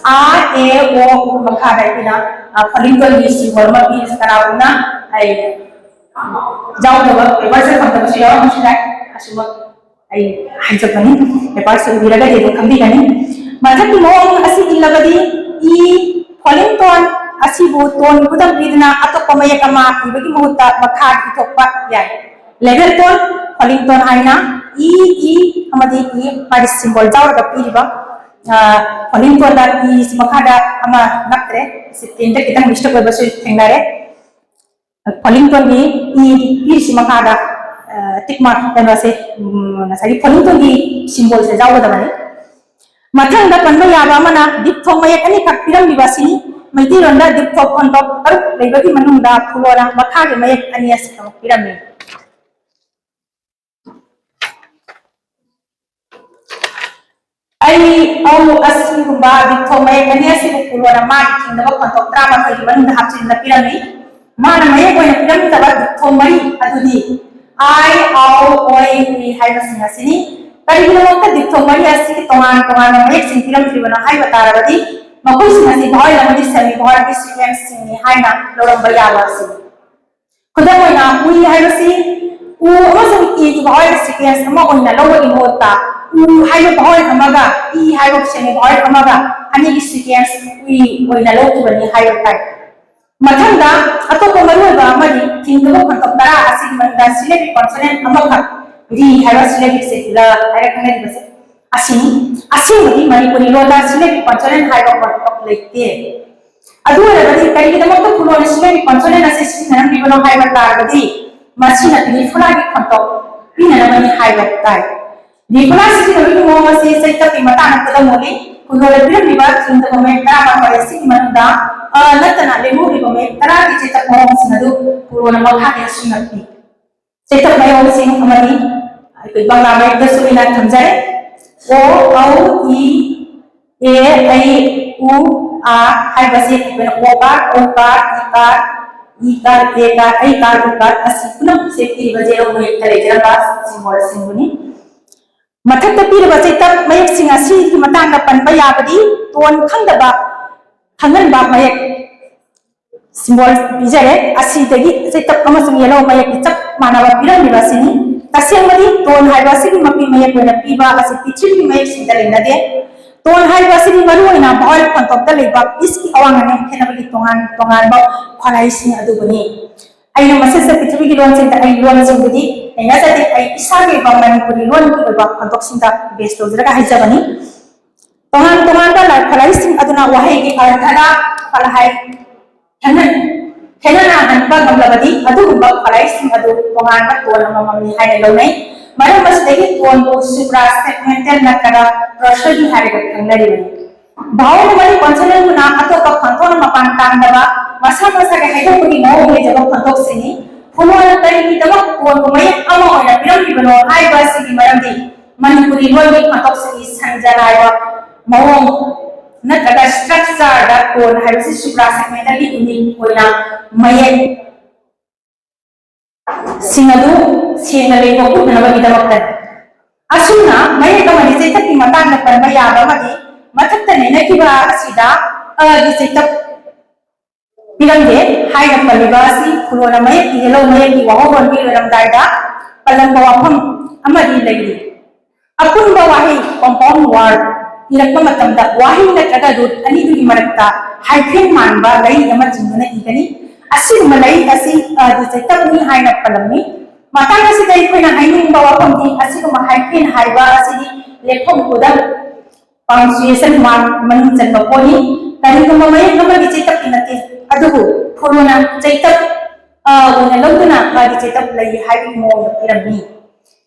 ꯑ, ꯑꯦ, ꯑꯣ, ꯎ ꯃꯈꯥꯗ ꯑꯩꯈꯣꯏꯅ, ꯑ, ꯐꯣꯂꯤꯡꯇꯣꯟꯒꯤ ꯁꯤꯝꯕꯣꯜ ꯑꯃ ꯄꯤꯔꯤ꯫ ꯀꯅꯥꯒꯨꯝꯕꯅ ꯑꯩ ꯌꯥꯎꯗꯕ, ꯄꯦꯄꯔꯁꯦ ꯐꯪꯗꯕꯁꯨ ꯌꯥꯎꯔꯝꯕꯁꯨ ꯌꯥꯏ꯫ ꯑꯁꯤꯃꯛ ꯑꯩ ꯍꯥꯏꯖꯕꯅꯤ, ꯄꯦꯄꯔꯁꯦ ꯎꯕꯤꯔꯒꯗꯤ ꯑꯗꯨꯝ ꯈꯪꯕꯤꯒꯅꯤ꯫ ꯃꯊꯛꯀꯤ ꯃꯑꯣꯡ ꯑꯁꯤ ꯏꯜꯂꯕꯗꯤ ꯏ ꯐꯣꯂꯤꯡꯇꯣꯟ ꯑꯁꯤꯕꯨ ꯇꯣꯟ ꯈꯨꯗꯝ ꯄꯤꯗꯨꯅ ꯑꯇꯣꯞꯄ ꯃꯌꯦꯛ ꯑꯃ ꯏꯕꯒꯤ ꯃꯍꯨꯠꯇ ꯃꯈꯥ ꯏꯊꯣꯛꯄ ꯌꯥꯏ꯫ ꯂꯦꯚꯦꯜ ꯇꯣꯟ, ꯐꯣꯂꯤꯡꯇꯣꯟ ꯍꯥꯏꯅ ꯏ, ꯏ ꯑꯃꯗꯤ ꯏ ꯍꯥꯏꯗꯤ ꯁꯤꯝꯕꯣꯜ ꯌꯥꯎꯔꯒ ꯄꯤꯔꯤꯕ, ꯑ, ꯐꯣꯂꯤꯡꯇꯣꯟꯗ ꯏ ꯃꯈꯥꯗ ꯑꯃ ꯅꯞꯇ꯭ꯔꯦ꯫ ꯁꯤ ꯄ꯭ꯔꯤꯟꯗ ꯈꯤꯇꯪ ꯃꯤꯁꯇꯦꯛ ꯑꯣꯏꯕꯁꯨ ꯊꯦꯡꯅꯔꯦ꯫ ꯐꯣꯂꯤꯡꯇꯣꯟꯒꯤ ꯏ ꯄꯤꯔꯤꯁꯤ ꯃꯈꯥꯗ, ꯑ, ꯇꯤꯛ ꯃꯥꯔꯛ ꯀꯩꯅꯣꯁꯦ, ꯎꯝ, ꯉꯁꯥꯏꯒꯤ ꯐꯣꯂꯤꯡꯇꯣꯟꯒꯤ ꯁꯤꯝꯕꯣꯜꯁꯦ ꯌꯥꯎꯒꯗꯕꯅꯤ꯫ ꯃꯊꯪꯗ ꯄꯟꯕ ꯌꯥꯕ ꯑꯃꯅ ꯗꯤꯞꯊꯣꯡ ꯃꯌꯦꯛ ꯑꯅꯤꯈꯛ ꯄꯤꯔꯝꯂꯤꯕ ꯑꯁꯤꯅꯤ꯫ ꯃꯩꯇꯩꯂꯣꯟꯗ ꯗꯤꯞꯊꯣꯡ ꯈꯣꯟꯊꯣꯛ ꯇꯔꯨꯛ ꯂꯩꯕꯒꯤ ꯃꯅꯨꯡꯗ ꯐꯨꯂꯣꯅ ꯃꯈꯥꯒꯤ ꯃꯌꯦꯛ ꯑꯅꯤ ꯑꯁꯤꯈꯛ ꯄꯤꯔꯝꯃꯤ꯫ ꯑꯩ, ꯑꯧ, ꯑꯁꯤꯒꯨꯝꯕ ꯗꯤꯞꯊꯣꯡ ꯃꯌꯦꯛ ꯑꯅꯤ ꯑꯁꯤꯕꯨ ꯄꯨꯔꯣꯅ ꯃꯥꯒꯤ ꯊꯤꯡꯅꯕ ꯈꯣꯟꯊꯣꯛ ꯇꯔꯥꯃꯥꯊꯣꯏꯒꯤ ꯃꯅꯨꯡꯗ ꯍꯥꯞꯆꯤꯟꯗꯨꯅ ꯄꯤꯔꯝꯃꯤ꯫ ꯃꯥꯅ ꯃꯌꯦꯛ ꯑꯣꯏꯅ ꯄꯤꯔꯝꯗꯕ ꯗꯤꯞꯊꯣꯡ ꯃꯔꯤ ꯑꯗꯨꯗꯤ ꯑꯥꯏ, ꯑꯥꯎ, ꯑꯣꯏ, ꯏ ꯍꯥꯏꯕꯁꯤꯡ ꯑꯁꯤꯅꯤ꯫ ꯀꯔꯤꯒꯤꯗꯃꯛꯇ ꯗꯤꯞꯊꯣꯡ ꯃꯔꯤ ꯑꯁꯤꯒꯤ ꯇꯣꯉꯥꯟ ꯇꯣꯉꯥꯟꯕ ꯃꯌꯦꯛꯁꯤꯡ ꯄꯤꯔꯝꯗ꯭ꯔꯤꯕꯅꯣ ꯍꯥꯏꯕ ꯇꯥꯔꯕꯗꯤ, ꯃꯈꯣꯏꯁꯤꯡ ꯑꯁꯤ vowel ꯑꯃꯗꯤ semi vowelꯒꯤ sequenceꯁꯤꯡꯅꯤ ꯍꯥꯏꯅ ꯂꯧꯔꯝꯕ ꯌꯥꯕ ꯑꯁꯤꯅꯤ꯫ ꯈꯨꯗꯝ ꯑꯣꯏꯅ, ꯎꯏ ꯍꯥꯏꯕꯁꯤ ꯎ ꯑꯃꯁꯨꯡ ꯏꯒꯤ vowel sequence ꯑꯃ ꯑꯣꯏꯅ ꯂꯧꯕꯒꯤ ꯃꯍꯨꯠꯇ, ꯎ ꯍꯥꯏꯕ vowel ꯑꯃꯒ ꯏ ꯍꯥꯏꯕ semi vowel ꯑꯃꯒ ꯑꯅꯤꯒꯤ sequence ꯎꯏ ꯑꯣꯏꯅ ꯂꯧꯈꯤꯕꯅꯤ ꯍꯥꯏꯕ ꯇꯥꯏ꯫ ꯃꯊꯪꯗ, ꯑꯇꯣꯞꯄ ꯃꯔꯨꯑꯣꯏꯕ ꯑꯃꯗꯤ ꯊꯤꯡꯗꯕ ꯈꯣꯟꯊꯣꯛ ꯇꯔꯥ ꯑꯁꯤꯒꯤ ꯃꯅꯨꯡꯗ syllabic consonant ꯑꯃꯈꯛ, ꯔꯤ ꯍꯥꯏꯕ syllabicꯁꯦ ꯂ ꯍꯥꯏꯔ ꯈꯪꯅꯔꯤꯕꯁꯦ ꯑꯁꯤꯅꯤ꯫ ꯑꯁꯦꯡꯕꯗꯤ ꯃꯅꯤꯄꯨꯔꯤ ꯂꯣꯟꯗ syllabic consonant ꯍꯥꯏꯕ ꯈꯣꯟꯊꯣꯛ ꯂꯩꯇꯦ꯫ ꯑꯗꯨ ꯑꯣꯏꯔꯕꯗꯤ ꯀꯔꯤꯒꯤꯗꯃꯛꯇ ꯈꯨꯂꯣꯟꯅ syllabic consonant ꯑꯁꯤ ꯁꯤꯖꯤꯟꯅꯔꯝꯂꯤꯕꯅꯣ ꯍꯥꯏꯕ ꯇꯥꯔꯒꯗꯤ, ꯃꯁꯤꯅ ꯔꯤꯐꯨꯂꯥꯒꯤ ꯈꯣꯟꯊꯣꯛ ꯄꯤꯅꯅꯕꯅꯤ ꯍꯥꯏꯕ ꯇꯥꯏ꯫ ꯔꯤꯐꯨꯂꯥ ꯁꯤꯖꯤꯟꯅꯕꯒꯤ ꯃꯑꯣꯡ ꯑꯁꯤ ꯆꯩꯇꯞꯀꯤ ꯃꯇꯥꯡꯗ ꯈꯨꯗꯝ ꯑꯣꯏ꯫ ꯈꯨꯂꯣꯟꯅ ꯄꯤꯔꯝꯂꯤꯕ ꯊꯤꯡꯗꯕ ꯃꯌꯦꯛ ꯇꯔꯥꯃꯥꯊꯣꯏ ꯑꯁꯤꯒꯤ ꯃꯅꯨꯡꯗ ꯑ ꯅꯠꯇꯅ ꯂꯦꯝꯍꯧꯔꯤꯕ ꯃꯌꯦꯛ ꯇꯔꯥꯒꯤ ꯆꯩꯇꯞ ꯃꯑꯣꯡꯁꯤꯡ ꯑꯗꯨ ꯈꯨꯂꯣꯟꯅ ꯃꯈꯥꯗ ꯑꯁꯨꯝꯅ ꯄꯤ꯫ ꯆꯩꯇꯞ ꯃꯑꯣꯡꯁꯤꯡ ꯑꯃꯗꯤ ꯑꯩꯈꯣꯏ ꯕꯪꯒ꯭ꯂꯥ ꯃꯌꯦꯛꯇꯁꯨ ꯑꯩꯅ ꯊꯝꯖꯔꯦ꯫ ꯑꯣ, ꯑꯧ, ꯏ, ꯑꯦ, ꯑꯩ, ꯎ, ꯑꯥ ꯍꯥꯏꯕꯁꯤ ꯑꯩꯈꯣꯏꯅ ꯑꯣꯀꯥꯔ, ꯑꯣꯀꯥꯔ, ꯏꯀꯥꯔ, ꯏꯀꯥꯔ, ꯑꯦꯀꯥꯔ, ꯑꯩꯀꯥꯔ, ꯎꯀꯥꯔ ꯑꯁꯤ ꯄꯨꯝꯅꯃꯛꯁꯦ ꯄꯤꯔꯤꯕ ꯖꯦꯔꯣ ꯃꯌꯦꯛꯇ ꯂꯩꯖꯔꯝꯕ ꯁꯤꯝꯕꯣꯜꯁꯤꯡꯕꯨꯅꯤ꯫ ꯃꯊꯛꯇ ꯄꯤꯔꯤꯕ ꯆꯩꯇꯞ ꯃꯌꯦꯛꯁꯤꯡ ꯑꯁꯤꯒꯤ ꯃꯇꯥꯡꯗ ꯄꯟꯕ ꯌꯥꯕꯗꯤ ꯇꯣꯟ ꯈꯪꯗꯕ ꯈꯪꯍꯟꯕ ꯃꯌꯦꯛ ꯁꯤꯝꯕꯣꯜ ꯄꯤꯖꯔꯦ꯫ ꯑꯁꯤꯗꯒꯤ ꯆꯩꯇꯞ ꯑꯃꯁꯨꯡ ꯌꯦꯜꯂꯣ ꯃꯌꯦꯛꯀꯤ ꯆꯞ ꯃꯥꯟꯅꯕ ꯄꯤꯔꯝꯂꯤꯕ ꯑꯁꯤꯅꯤ꯫ ꯇꯁꯦꯡꯕꯗꯤ ꯇꯣꯟ ꯍꯥꯏꯕ ꯑꯁꯤꯒꯤ ꯃꯄꯤ ꯃꯌꯦꯛ ꯑꯣꯏꯅ ꯄꯤꯕ ꯑꯁꯤ ꯄꯤꯊ꯭ꯔꯤꯕꯤꯒꯤ ꯃꯌꯦꯛꯁꯤꯡꯗ ꯂꯩꯅꯗꯦ꯫ ꯇꯣꯟ ꯍꯥꯏꯕ ꯑꯁꯤꯗꯤ ꯃꯔꯨꯑꯣꯏꯅ vowel ꯈꯣꯟꯊꯣꯛꯇ ꯂꯩꯕ ꯄꯤꯁꯀꯤ ꯑꯋꯥꯡ ꯑꯅꯦꯝ ꯈꯦꯠꯅꯕꯒꯤ ꯇꯣꯉꯥꯟ ꯇꯣꯉꯥꯟꯕ ꯈ꯭ꯋꯥꯂꯥꯏꯁꯤꯡ ꯑꯗꯨꯕꯨꯅꯤ꯫ ꯑꯩꯅ ꯃꯁꯤꯁꯦ ꯄꯤꯊ꯭ꯔꯤꯕꯤꯒꯤ ꯂꯣꯟꯁꯤꯡꯗ ꯑꯩ ꯂꯣꯟꯁꯤꯡꯗꯨꯗꯤ ꯅꯩꯅꯖꯗꯦ꯫ ꯑꯩ ꯏꯁꯥꯒꯤ ꯑꯣꯏꯕ ꯃꯅꯤꯄꯨꯔꯤ ꯂꯣꯟꯒꯤ ꯑꯣꯏꯕ ꯈꯣꯟꯊꯣꯛꯁꯤꯡꯗ base ꯇꯧꯖꯔꯒ ꯍꯥꯏꯖꯕꯅꯤ꯫ ꯇꯣꯉꯥꯟ ꯇꯣꯉꯥꯟꯕ ꯂꯥꯏ ꯈ꯭ꯋꯥꯂꯥꯏꯁꯤꯡ ꯑꯗꯨꯅ ꯋꯥꯍꯩꯒꯤ ꯑꯔꯊꯗ ꯈ꯭ꯋꯥꯂꯥꯏ ꯈꯦꯠꯅ-, ꯈꯦꯠꯅꯍꯟꯕ ꯉꯝꯂꯕꯗꯤ, ꯑꯗꯨꯒꯨꯝꯕ ꯈ꯭ꯋꯥꯂꯥꯏꯁꯤꯡ ꯑꯗꯨ ꯇꯣꯉꯥꯟꯕ ꯇꯣꯟ ꯑꯃꯃꯝꯅꯤ ꯍꯥꯏꯅ ꯂꯧꯅꯩ꯫ ꯃꯔꯝ ꯑꯁꯤꯗꯒꯤ ꯇꯣꯟꯕꯨ supra segmental ꯅꯠꯇ꯭ꯔꯒ prosody ꯍꯥꯏꯔꯒ ꯈꯪꯅꯔꯤꯕꯅꯤ꯫ Vowel ꯑꯃꯗꯤ consonantꯅ ꯑꯇꯣꯞꯄ ꯈꯣꯟꯊꯣꯛꯅ ꯃꯄꯥꯟ ꯇꯥꯡꯗꯕ, ꯃꯁꯥ ꯃꯁꯥꯒꯤ ꯍꯥꯏꯗꯣꯛꯄꯒꯤ ꯃꯑꯣꯡ ꯂꯩꯖꯕ ꯈꯣꯟꯊꯣꯛꯁꯤꯡꯅꯤ꯫ ꯈꯨꯂꯣꯟꯅ ꯀꯔꯤꯒꯤꯗꯃꯛ ꯇꯣꯟꯕ ꯃꯌꯦꯛ ꯑꯃ ꯑꯣꯏꯅ ꯄꯤꯔꯝꯂꯤꯕꯅꯣ ꯍꯥꯏꯕ ꯑꯁꯤꯒꯤ ꯃꯔꯝꯗꯤ ꯃꯅꯤꯄꯨꯔꯤ ꯂꯣꯟꯒꯤ ꯈꯣꯟꯊꯣꯛꯁꯤꯡꯒꯤ ꯁꯟ ꯁꯟꯖꯥꯟ ꯍꯥꯏꯕ ꯃꯑꯣꯡ ꯅꯠꯇ꯭ꯔꯒ structure ꯗ tone ꯍꯥꯏꯕꯁꯤ supra segmental ꯒꯤ unit ꯑꯣꯏꯅ ꯃꯌꯦꯛ ꯁꯤꯡ ꯑꯗꯨ ꯁꯦꯡꯅ ꯂꯩꯕ ꯎꯠꯅꯅꯕꯒꯤꯗꯃꯛꯇꯅꯤ꯫ ꯑꯁꯨꯝꯅ ꯃꯌꯦꯛ ꯑꯃꯗꯤ ꯆꯩꯇꯞꯀꯤ ꯃꯇꯥꯡꯗ ꯄꯟꯕ ꯌꯥꯕ ꯑꯃꯗꯤ ꯃꯊꯛꯇ ꯅꯩꯅꯈꯤꯕ ꯑꯁꯤꯗ ꯑ ꯒꯤ ꯆꯩꯇꯞ ꯄꯤꯔꯝꯗꯦ ꯍꯥꯏꯅ ꯄꯜꯂꯤꯕ ꯑꯁꯤ ꯈꯨꯔꯣꯅ ꯃꯌꯦꯛꯀꯤ ꯌꯦꯜꯍꯧ ꯃꯌꯦꯛꯀꯤ ꯋꯥꯍꯧꯔꯣꯜꯒꯤ ꯂꯣꯏꯔꯝꯗꯥꯏꯗ ꯄꯜꯂꯝꯕ ꯋꯥꯐꯝ ꯑꯃꯗꯤ ꯂꯩꯔꯤ꯫ ꯑꯄꯨꯟꯕ ꯋꯥꯍꯩ compound word ꯏꯔꯛꯄ ꯃꯇꯝꯗ ꯋꯥꯍꯩ ꯅꯠꯇ꯭ꯔꯒ root ꯑꯅꯤꯗꯨꯒꯤ ꯃꯔꯛꯇ hyphen ꯃꯥꯟꯕ ꯂꯩꯔꯤꯛ ꯑꯃ ꯆꯤꯡꯗꯨꯅ ꯏꯒꯅꯤ꯫ ꯑꯁꯤꯒꯨꯝꯕ ꯂꯩꯔꯤꯛ ꯑꯁꯤ ꯑ ꯒꯤ ꯆꯩꯇꯞꯅꯤ ꯍꯥꯏꯅ ꯄꯜꯂꯝꯃꯤ꯫ ꯃꯇꯥꯡ ꯑꯁꯤꯗ ꯑꯩꯈꯣꯏꯅ ꯍꯥꯏꯅꯤꯡꯕ ꯋꯥꯐꯝꯗꯤ ꯑꯁꯤꯒꯨꯝꯕ hyphen ꯍꯥꯏꯕ ꯑꯁꯤꯗꯤ ꯂꯦꯞꯐꯝ ꯈꯨꯗꯝ punctuation mark ꯃꯅꯨꯡ ꯆꯟꯕ ꯄꯣꯠꯅꯤ꯫ ꯀꯔꯤꯒꯨꯝꯕ ꯃꯌꯦꯛ ꯑꯃꯒꯤ ꯆꯩꯇꯞꯀꯤ ꯅꯠꯇꯦ, ꯑꯗꯨꯕꯨ ꯈꯨꯔꯣꯅ ꯆꯩꯇꯞ ꯑ ꯑꯣꯏꯅ ꯂꯧꯗꯨꯅ ꯃꯥꯒꯤ ꯆꯩꯇꯞ ꯂꯩ ꯍꯥꯏꯕꯒꯤ ꯃꯑꯣꯡꯗ ꯄꯤꯔꯝꯃꯤ꯫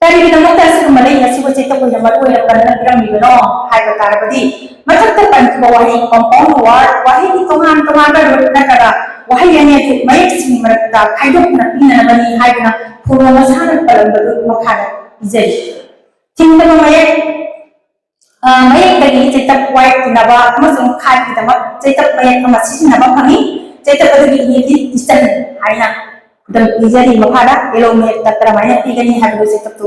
ꯀꯔꯤꯒꯤꯗꯃꯛꯇ ꯑꯁꯤꯒꯨꯝꯕ ꯂꯩ ꯑꯁꯤꯕꯨ ꯆꯩꯇꯞ ꯑꯣꯏꯅ ꯃꯔꯨ ꯑꯣꯏꯅ ꯄꯟꯗꯨꯅ ꯄꯤꯔꯝꯃꯤꯕꯅꯣ ꯍꯥꯏꯕ ꯇꯥꯔꯕꯗꯤ, ꯃꯊꯛꯇ ꯄꯟꯈꯤꯕ ꯋꯥꯍꯩ compound word, ꯋꯥꯍꯩꯒꯤ ꯇꯣꯉꯥꯟ ꯇꯣꯉꯥꯟꯕ root ꯅꯠꯇ꯭ꯔꯒ ꯋꯥꯍꯩ ꯑꯅꯤ ꯑꯗꯨ ꯃꯌꯦꯛꯁꯤꯡꯒꯤ ꯃꯔꯛꯇ ꯈꯥꯏꯗꯣꯛꯇꯨꯅ ꯄꯤꯅꯅꯕꯅꯤ ꯍꯥꯏꯗꯨꯅ ꯈꯨꯔꯣ ꯃꯁꯥꯅ ꯄꯜꯂꯝꯕꯗꯨ ꯃꯈꯥꯗ ꯄꯤꯖꯔꯤ꯫ ꯊꯤꯡꯗꯕ ꯃꯌꯦꯛ ꯑ, ꯃꯌꯦꯛꯇꯒꯤ ꯆꯩꯇꯞ ꯋꯥꯏ ꯇꯤꯟꯅꯕ ꯑꯃꯁꯨꯡ ꯈꯥꯏꯕꯒꯤꯗꯃꯛ ꯆꯩꯇꯞ ꯃꯌꯦꯛ ꯑꯃ ꯁꯤꯖꯤꯟꯅꯕ ꯐꯪꯏ꯫ ꯆꯩꯇꯞ ꯑꯗꯨꯒꯤ ꯏꯅꯤꯗꯤ ꯏꯆꯟ ꯍꯥꯏꯅ ꯈꯨꯗꯝ ꯄꯤꯖꯔꯤ꯫ ꯃꯈꯥꯗ ꯌꯦꯜꯍꯧ ꯃꯌꯦꯛꯇ ꯀꯔꯝꯍꯥꯏꯅ ꯄꯤꯒꯅꯤ ꯍꯥꯏꯕꯗꯨ ꯆꯩꯇꯞꯇꯨ꯫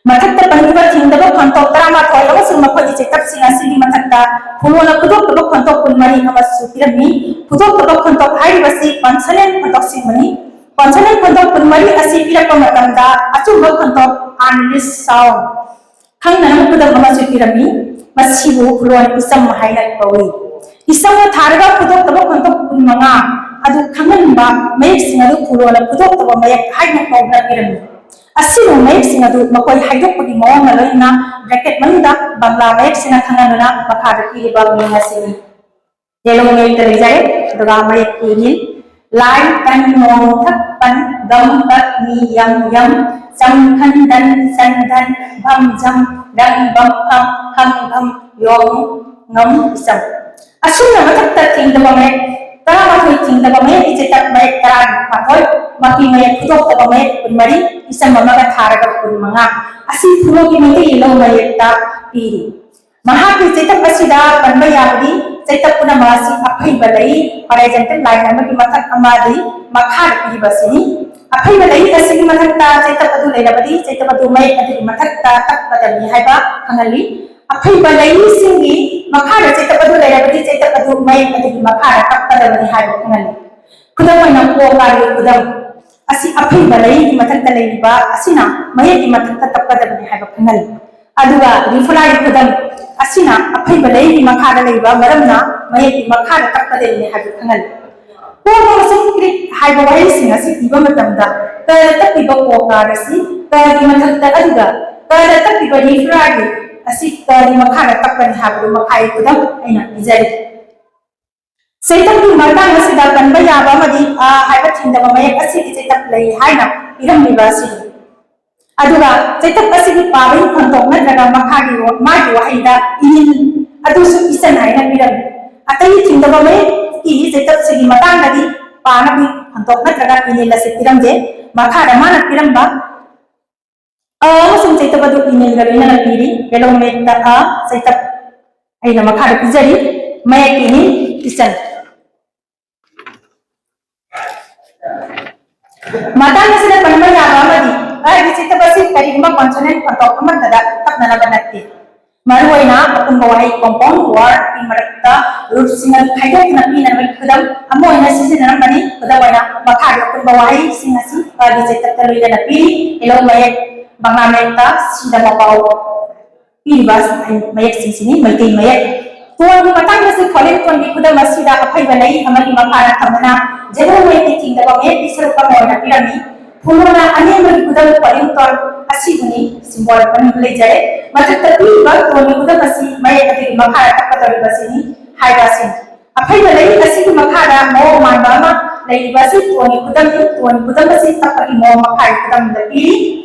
ꯃꯊꯛꯇ ꯄꯟꯈꯤꯕ ꯊꯤꯡꯗꯕ ꯈꯣꯟꯊꯣꯛ ꯇꯔꯥꯃꯥꯊꯣꯏ ꯑꯃꯁꯨꯡ ꯃꯈꯣꯏꯒꯤ ꯆꯩꯇꯞꯁꯤꯡ ꯑꯁꯤꯒꯤ ꯃꯊꯛꯇ ꯈꯨꯔꯣꯅ ꯈꯨꯗꯣꯛꯇꯕ ꯈꯣꯟꯊꯣꯛ ꯀꯨꯟꯃꯔꯤ ꯑꯃꯁꯨ ꯄꯤꯔꯝꯃꯤ꯫ ꯈꯨꯗꯣꯛꯇꯕ ꯈꯣꯟꯊꯣꯛ ꯍꯥꯏꯔꯤꯕꯁꯤ consonant ꯈꯣꯟꯊꯣꯛꯁꯤꯡꯕꯅꯤ꯫ Consonant ꯈꯣꯟꯊꯣꯛ ꯀꯨꯟꯃꯔꯤ ꯑꯁꯤ ꯄꯤꯔꯛꯄ ꯃꯇꯝꯗ ꯑꯆꯨꯝꯕ ꯈꯣꯟꯊꯣꯛ unreleased sound ꯈꯪꯅꯅꯕ ꯈꯨꯗꯝ ꯑꯃꯁꯨ ꯄꯤꯔꯝꯃꯤ꯫ ꯃꯁꯤꯕꯨ ꯈꯨꯔꯣꯟ ꯏꯆꯝ ꯍꯥꯏꯅ ꯀꯧꯏ꯫ ꯏꯆꯝꯅ ꯊꯥꯔꯒ ꯈꯨꯗꯣꯛꯇꯕ ꯈꯣꯟꯊꯣꯛ ꯀꯨꯟꯃꯉꯥ ꯑꯗꯨ ꯈꯪꯍꯟꯕ ꯃꯌꯦꯛꯁꯤꯡ ꯑꯗꯨ ꯈꯨꯔꯣꯟꯅ ꯈꯨꯗꯣꯛꯇꯕ ꯃꯌꯦꯛ ꯍꯥꯏꯅ ꯀꯧꯗꯨꯅ ꯄꯤꯔꯝꯃꯤ꯫ ꯑꯁꯤꯒꯨꯝꯕ ꯃꯌꯦꯛꯁꯤꯡ ꯑꯗꯨ ꯃꯈꯣꯏ ꯍꯥꯏꯗꯣꯛꯄꯒꯤ ꯃꯑꯣꯡꯒ ꯂꯣꯏꯅꯅ bracket ꯃꯅꯨꯡꯗ ꯕꯪꯂꯥ ꯃꯌꯦꯛꯁꯤꯡꯅ ꯈꯪꯍꯟꯗꯨꯅ ꯃꯈꯥꯗ ꯄꯤꯔꯤꯕ ꯃꯤꯡ ꯑꯁꯤꯅꯤ꯫ ꯌꯦꯜꯍꯧ ꯃꯌꯦꯛꯇ ꯂꯩꯖꯔꯦ꯫ ꯑꯗꯨꯒ ꯃꯌꯦꯛ ꯏꯅꯤ꯫ ꯂꯥꯏ ꯀꯟ ꯅꯣꯡ ꯊꯛ ꯄꯟ ꯒꯝ ꯄꯠ ꯃꯤ ꯌꯝ ꯌꯝ ꯆꯝ ꯈꯟ ꯗꯟ ꯁꯟ ꯙꯟ ꯚꯝ ꯖꯝ ꯔꯪ ꯕꯝ ꯐꯝ ꯍꯝ ꯘꯝ ꯌꯣꯝ ꯉꯝ ꯏꯆꯝ꯫ ꯑꯁꯨꯝꯅ ꯃꯊꯛꯇ ꯊꯤꯡꯗꯕ ꯃꯌꯦꯛ ꯇꯔꯥꯃꯥꯊꯣꯏ, ꯊꯤꯡꯗꯕ ꯃꯌꯦꯛ ꯏꯆꯦꯇꯛ ꯃꯌꯦꯛ ꯇꯔꯥꯃꯥꯊꯣꯏ, ꯃꯄꯤ ꯃꯌꯦꯛ ꯐꯨꯗꯣꯛꯇꯕ ꯃꯌꯦꯛ ꯀꯨꯟꯃꯔꯤ, ꯏꯆꯝ ꯑꯃꯒ ꯊꯥꯔꯒ ꯀꯨꯟꯃꯉꯥ꯫ ꯑꯁꯤ ꯈꯨꯔꯣꯟꯒꯤ ꯃꯩꯇꯩ ꯌꯦꯜꯍꯧ ꯃꯌꯦꯛꯇ ꯄꯤꯔꯤ꯫ ꯃꯍꯥꯛꯀꯤ ꯆꯩꯇꯞ ꯑꯁꯤꯗ ꯄꯟꯕ ꯌꯥꯕꯗꯤ ꯆꯩꯇꯞ ꯄꯨꯝꯅꯃꯛ ꯑꯁꯤ ꯑꯐꯩꯕ ꯂꯩ, horizontal line ꯑꯃꯒꯤ ꯃꯊꯛ ꯑꯃꯗꯤ ꯃꯈꯥꯗ ꯄꯤꯔꯤꯕ ꯑꯁꯤꯅꯤ꯫ ꯑꯐꯩꯕ ꯂꯩ ꯑꯁꯤꯒꯤ ꯃꯊꯛꯇ ꯆꯩꯇꯞ ꯑꯗꯨ ꯂꯩꯔꯕꯗꯤ ꯆꯩꯇꯞ ꯑꯗꯨ ꯃꯌꯦꯛ ꯑꯗꯨꯒꯤ ꯃꯊꯛꯇ ꯇꯞꯀꯗꯕꯅꯤ ꯍꯥꯏꯕ ꯈꯪꯍꯜꯂꯤ꯫ ꯑꯐꯩꯕ ꯂꯩꯁꯤꯡꯒꯤ ꯃꯈꯥꯗ ꯆꯩꯇꯞ ꯑꯗꯨ ꯂꯩꯔꯕꯗꯤ ꯆꯩꯇꯞ ꯑꯗꯨ ꯃꯌꯦꯛ ꯑꯗꯨꯒꯤ ꯃꯈꯥꯗ ꯇꯞꯀꯗꯕꯅꯤ ꯍꯥꯏꯕ ꯈꯪꯍꯜꯂꯤ꯫ ꯈꯨꯗꯝ ꯑꯣꯏꯅ ꯀꯣ ꯀꯥꯒꯤ ꯈꯨꯗꯝ ꯑꯁꯤ ꯑꯐꯩꯕ ꯂꯩꯒꯤ ꯃꯊꯛꯇ ꯂꯩꯔꯤꯕ ꯑꯁꯤꯅ ꯃꯌꯦꯛꯀꯤ ꯃꯊꯛꯇ ꯇꯞꯀꯗꯕꯅꯤ ꯍꯥꯏꯕ ꯈꯪꯍꯜꯂꯤ꯫ ꯑꯗꯨꯒ ꯔꯤꯐꯨꯂꯥꯒꯤ ꯈꯨꯗꯝ ꯑꯁꯤꯅ ꯑꯐꯩꯕ ꯂꯩꯒꯤ ꯃꯈꯥꯗ ꯂꯩꯕ ꯃꯔꯝꯅ ꯃꯌꯦꯛꯀꯤ ꯃꯈꯥꯗ ꯇꯞꯀꯗꯕꯅꯤ ꯍꯥꯏꯕ ꯈꯪꯍꯜꯂꯤ꯫ ꯀꯣ ꯑꯃꯁꯨꯡ ꯀ꯭ꯔꯤꯛ ꯍꯥꯏꯕ ꯋꯥꯍꯩꯁꯤꯡ ꯑꯁꯤ ꯏꯕ ꯃꯇꯝꯗ ꯀꯗ ꯇꯞꯄꯤꯕ ꯀꯣ ꯀꯥꯔ ꯑꯁꯤ ꯀꯒꯤ ꯃꯊꯛꯇ ꯑꯗꯨꯒ ꯀꯗ ꯇꯞꯄꯤꯕ ꯔꯤꯐꯨꯂꯥꯒꯤ ꯑꯁꯤ ꯀꯒꯤ ꯃꯈꯥꯗ ꯇꯞꯀꯅꯤ ꯍꯥꯏꯕꯗꯨ ꯃꯈꯥꯒꯤ ꯈꯨꯗꯝ ꯑꯩꯅ ꯄꯤꯖꯔꯤ꯫ ꯆꯩꯇꯞꯀꯤ ꯃꯇꯥꯡ ꯑꯁꯤꯗ ꯄꯟꯕ ꯌꯥꯕ ꯑꯃꯗꯤ ꯑ ꯍꯥꯏꯕ ꯊꯤꯡꯗꯕ ꯃꯌꯦꯛ ꯑꯁꯤꯒꯤ ꯆꯩꯇꯞ ꯂꯩ ꯍꯥꯏꯅ ꯏꯔꯝꯂꯤꯕ ꯑꯁꯤꯅꯤ꯫ ꯑꯗꯨꯒ ꯆꯩꯇꯞ ꯑꯁꯤꯒꯤ ꯄꯥꯕꯒꯤ ꯈꯣꯟꯊꯣꯛ ꯅꯠꯇ꯭ꯔꯒ ꯃꯈꯥꯒꯤ ꯋꯥ-, ꯃꯥꯒꯤ ꯋꯥꯍꯩꯗ ꯏꯅꯤꯟ ꯑꯗꯨꯁꯨ ꯏꯆꯟ ꯍꯥꯏꯅ ꯄꯤꯔꯝꯃꯤ꯫ ꯑꯇꯩ ꯊꯤꯡꯗꯕ ꯃꯌꯦꯛꯀꯤ ꯆꯩꯇꯞꯁꯤꯒꯤ ꯃꯇꯥꯡꯗꯗꯤ ꯄꯥꯅꯕꯒꯤ ꯈꯣꯟꯊꯣꯛ ꯅꯠꯇ꯭ꯔꯒ ꯏꯅꯤꯟ ꯑꯁꯤ ꯄꯤꯔꯝꯗꯦ꯫ ꯃꯈꯥꯗ ꯃꯥꯅ ꯄꯤꯔꯝꯕ ꯑ ꯑꯃꯁꯨꯡ ꯆꯩꯇꯞ ꯑꯗꯨ ꯏꯅꯤꯟꯒ ꯂꯣꯏꯅꯅ ꯄꯤꯔꯤ꯫ Yellow ꯃꯌꯦꯛꯇ ꯑ, ꯆꯩꯇꯞ ꯑꯩꯅ ꯃꯈꯥꯗ ꯄꯤꯖꯔꯤ꯫ ꯃꯌꯦꯛꯀꯤ ꯏꯅꯤꯟ ꯏꯆꯟ꯫ ꯃꯇꯥꯡ ꯑꯁꯤꯗ ꯄꯟꯕ ꯌꯥꯕ ꯑꯃꯗꯤ ꯑꯒꯤ ꯆꯩꯇꯞ ꯑꯁꯤ ꯀꯔꯤꯒꯨꯝꯕ consonant ꯈꯣꯟꯊꯣꯛ ꯑꯃꯠꯇꯗ ꯇꯞꯅꯅꯕ ꯅꯠꯇꯦ꯫ ꯃꯔꯨꯑꯣꯏꯅ ꯑꯄꯨꯟꯕ ꯋꯥꯍꯩ compound word ꯀꯤ ꯃꯔꯛꯇ root ꯁꯤꯡ ꯑꯗꯨ ꯈꯥꯏꯗꯣꯛꯇꯨꯅ ꯄꯤꯅꯕꯒꯤ ꯈꯨꯗꯝ ꯑꯃ ꯑꯣꯏꯅ ꯁꯤꯖꯤꯟꯅꯔꯝꯕꯅꯤ꯫ ꯈꯨꯗꯝ ꯑꯣꯏꯅ ꯃꯈꯥꯒꯤ ꯑꯄꯨꯟꯕ ꯋꯥꯍꯩꯁꯤꯡ ꯑꯁꯤ ꯑꯒꯤ ꯆꯩꯇꯞꯇ ꯂꯣꯏꯅꯅ ꯄꯤꯔꯤ꯫ Yellow ꯃꯌꯦꯛ, ꯕꯪꯂꯥ ꯃꯌꯦꯛꯇ ꯁꯤꯗ ꯃꯄꯥꯎ ꯄꯤꯔꯤꯕ ꯃꯌꯦꯛꯁꯤꯡꯁꯤꯅꯤ꯫ ꯃꯩꯇꯩ ꯃꯌꯦꯛ꯫ ꯇꯣꯟꯒꯤ ꯃꯇꯥꯡꯗꯁꯨ ꯈꯣꯂꯦꯝ ꯇꯣꯟꯒꯤ ꯈꯨꯗꯝ ꯑꯁꯤꯗ ꯑꯐꯩꯕ ꯂꯩ ꯑꯃꯒꯤ ꯃꯈꯥꯗ ꯊꯝꯕꯅ ꯖꯦꯔꯣ ꯃꯌꯦꯛꯀꯤ ꯊꯤꯡꯗꯕ ꯃꯌꯦꯛꯀꯤ ꯁꯔꯨꯛ ꯑꯃ ꯑꯣꯏꯅ ꯄꯤꯔꯝꯃꯤ꯫ ꯐꯨꯡꯕꯅ ꯑꯅꯦꯝꯕꯒꯤ ꯈꯨꯗꯝ ꯈꯣꯂꯦꯝ ꯇꯣꯟ ꯑꯁꯤꯕꯨꯅꯤ꯫ Symbol ꯑꯅꯤ ꯂꯩꯖꯔꯦ꯫ ꯃꯊꯛꯇ ꯄꯤꯔꯤꯕ ꯇꯣꯟꯒꯤ ꯈꯨꯗꯝ ꯑꯁꯤ ꯃꯌꯦꯛ ꯑꯗꯨꯒꯤ ꯃꯈꯥꯗ ꯇꯞꯀꯗꯧꯔꯤꯕꯁꯤꯅꯤ ꯍꯥꯏꯕ ꯑꯁꯤꯅꯤ꯫ ꯑꯐꯩꯕ ꯂꯩ ꯑꯁꯤꯒꯤ ꯃꯈꯥꯗ ꯃꯑꯣꯡ ꯃꯥꯟꯕ ꯑꯃ ꯂꯩꯔꯤꯕ ꯑꯁꯤ ꯇꯣꯟꯒꯤ ꯈꯨꯗꯝꯅꯤ꯫ ꯇꯣꯟꯒꯤ ꯈꯨꯗꯝ ꯑꯁꯤ ꯇꯞꯄꯒꯤ ꯃꯑꯣꯡ ꯃꯈꯥꯒꯤ ꯈꯨꯗꯝꯗ ꯄꯤꯔꯤ꯫